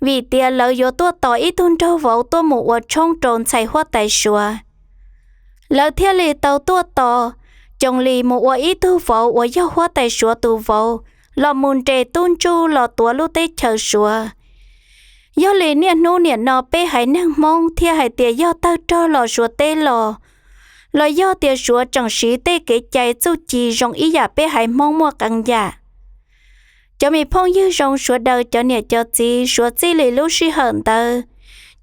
vim tias lawv yuav tuaj tos ib tug nraug vauv tuaj mus ua tshoob rau ntxhais huab tais Suav. Lawv thiaj li tau tuaj tos Coos Lis mus ua ib tug vauv uas yog huab tais Suav tus vauv los mus nres tub ntsuj los tuav lub teb chaws Suav. Yog li niaj hnub niam no peb haiv neeg Hmoob thiaj hais tias yog tawg rog los Suav teb los, los yog tias Suav tseem siv tej kev cai txuj ci zoo ib yam peb haiv Hmoob muaj qee yam. Cov me phooj ywg zoo sawv daws, cov niam cov txiv, Suav txij li lub sij hawm ntawd,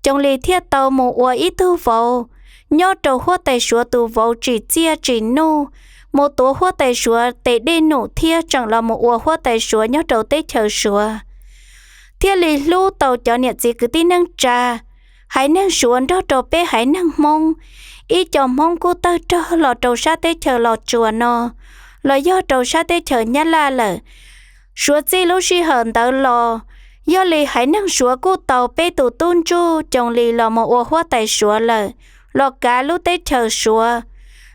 Coos Lis thiaj tau mus ua ib tug vauv nyob rau huab tais Suav tus vauv tsim txiaj tsim nuj, mus tuav huab tais Suav tes dej num thiab tseem los mus ua huab tais Suav nyob rau teb chaws Suav, thiaj li hlub tau cov niam txiv kwv tij neej tsa, haiv neeg Suav nrog rau peb haiv neeg Hmoob. Ib co Hmoob kuj tawg rog los rau sab teb chaws Los Tsuas no, los yog rau sab teb chaws Nyab Laj lawm. Suav txij lub sij hawm ntawd los, yog li haiv neeg Suav kuj tau peb tus tub ntsuj Coos Lis los mus ua huab tais Suav lawm, los kav lub teb chaws Suav.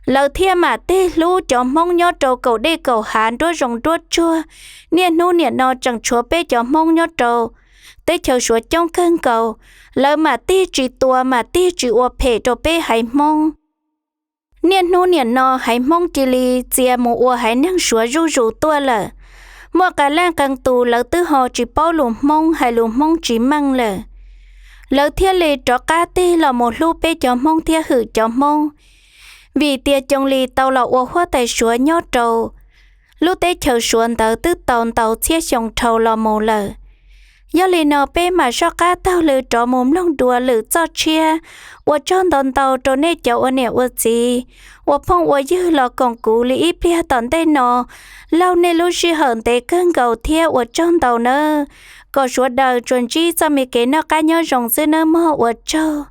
Lawv thiaj mam tig hlub cov Hmoob nyob rau kaum dej kaum hav, nruab zoov nruab tsuag. Niaj hnub niam no tseem tshuav peb cov Hmoob nyob rau teb chaws Suav coob kawg nkaus. Lawv mam tig tsis tua, mam tig tsis ua phem rau peb haiv Hmoob. Niaj hnub niam no haiv Hmoob cia li txia mus ua haiv neeg Suav zuj zus tuaj lawm. Muaj qee leej qee tus lawv twb ho tsis paub lus Hmoob, hais lus Hmoob tsis meej lawm. Lawv thiaj li rov qab tig los mus hlub peb cov Hmoob thiab hwm cov Hmoob, vim tias Coos Lis tau los ua huab tais Suav nyob rau lub teb chaws Suav ntawd twb tau ntau txhiab xyoo dhau los mus lawm. Yog li no peb mam soj qab taug lw rov mus mloog dua lwm txoj tshiab. Ua tsaug ntau ntau rau nej cov ua niam ua txiv uas phooj ua ywg los koom kuv li ib pliag tom ntej no. Lauj, nej lub sij hawm ntev kawg nkaus thiab ua tsaug ntau nawb. Kom sawv daws tsuas ntsib txoj me kev noj qab nyob zoo xwb nawb mog, ua tsaug.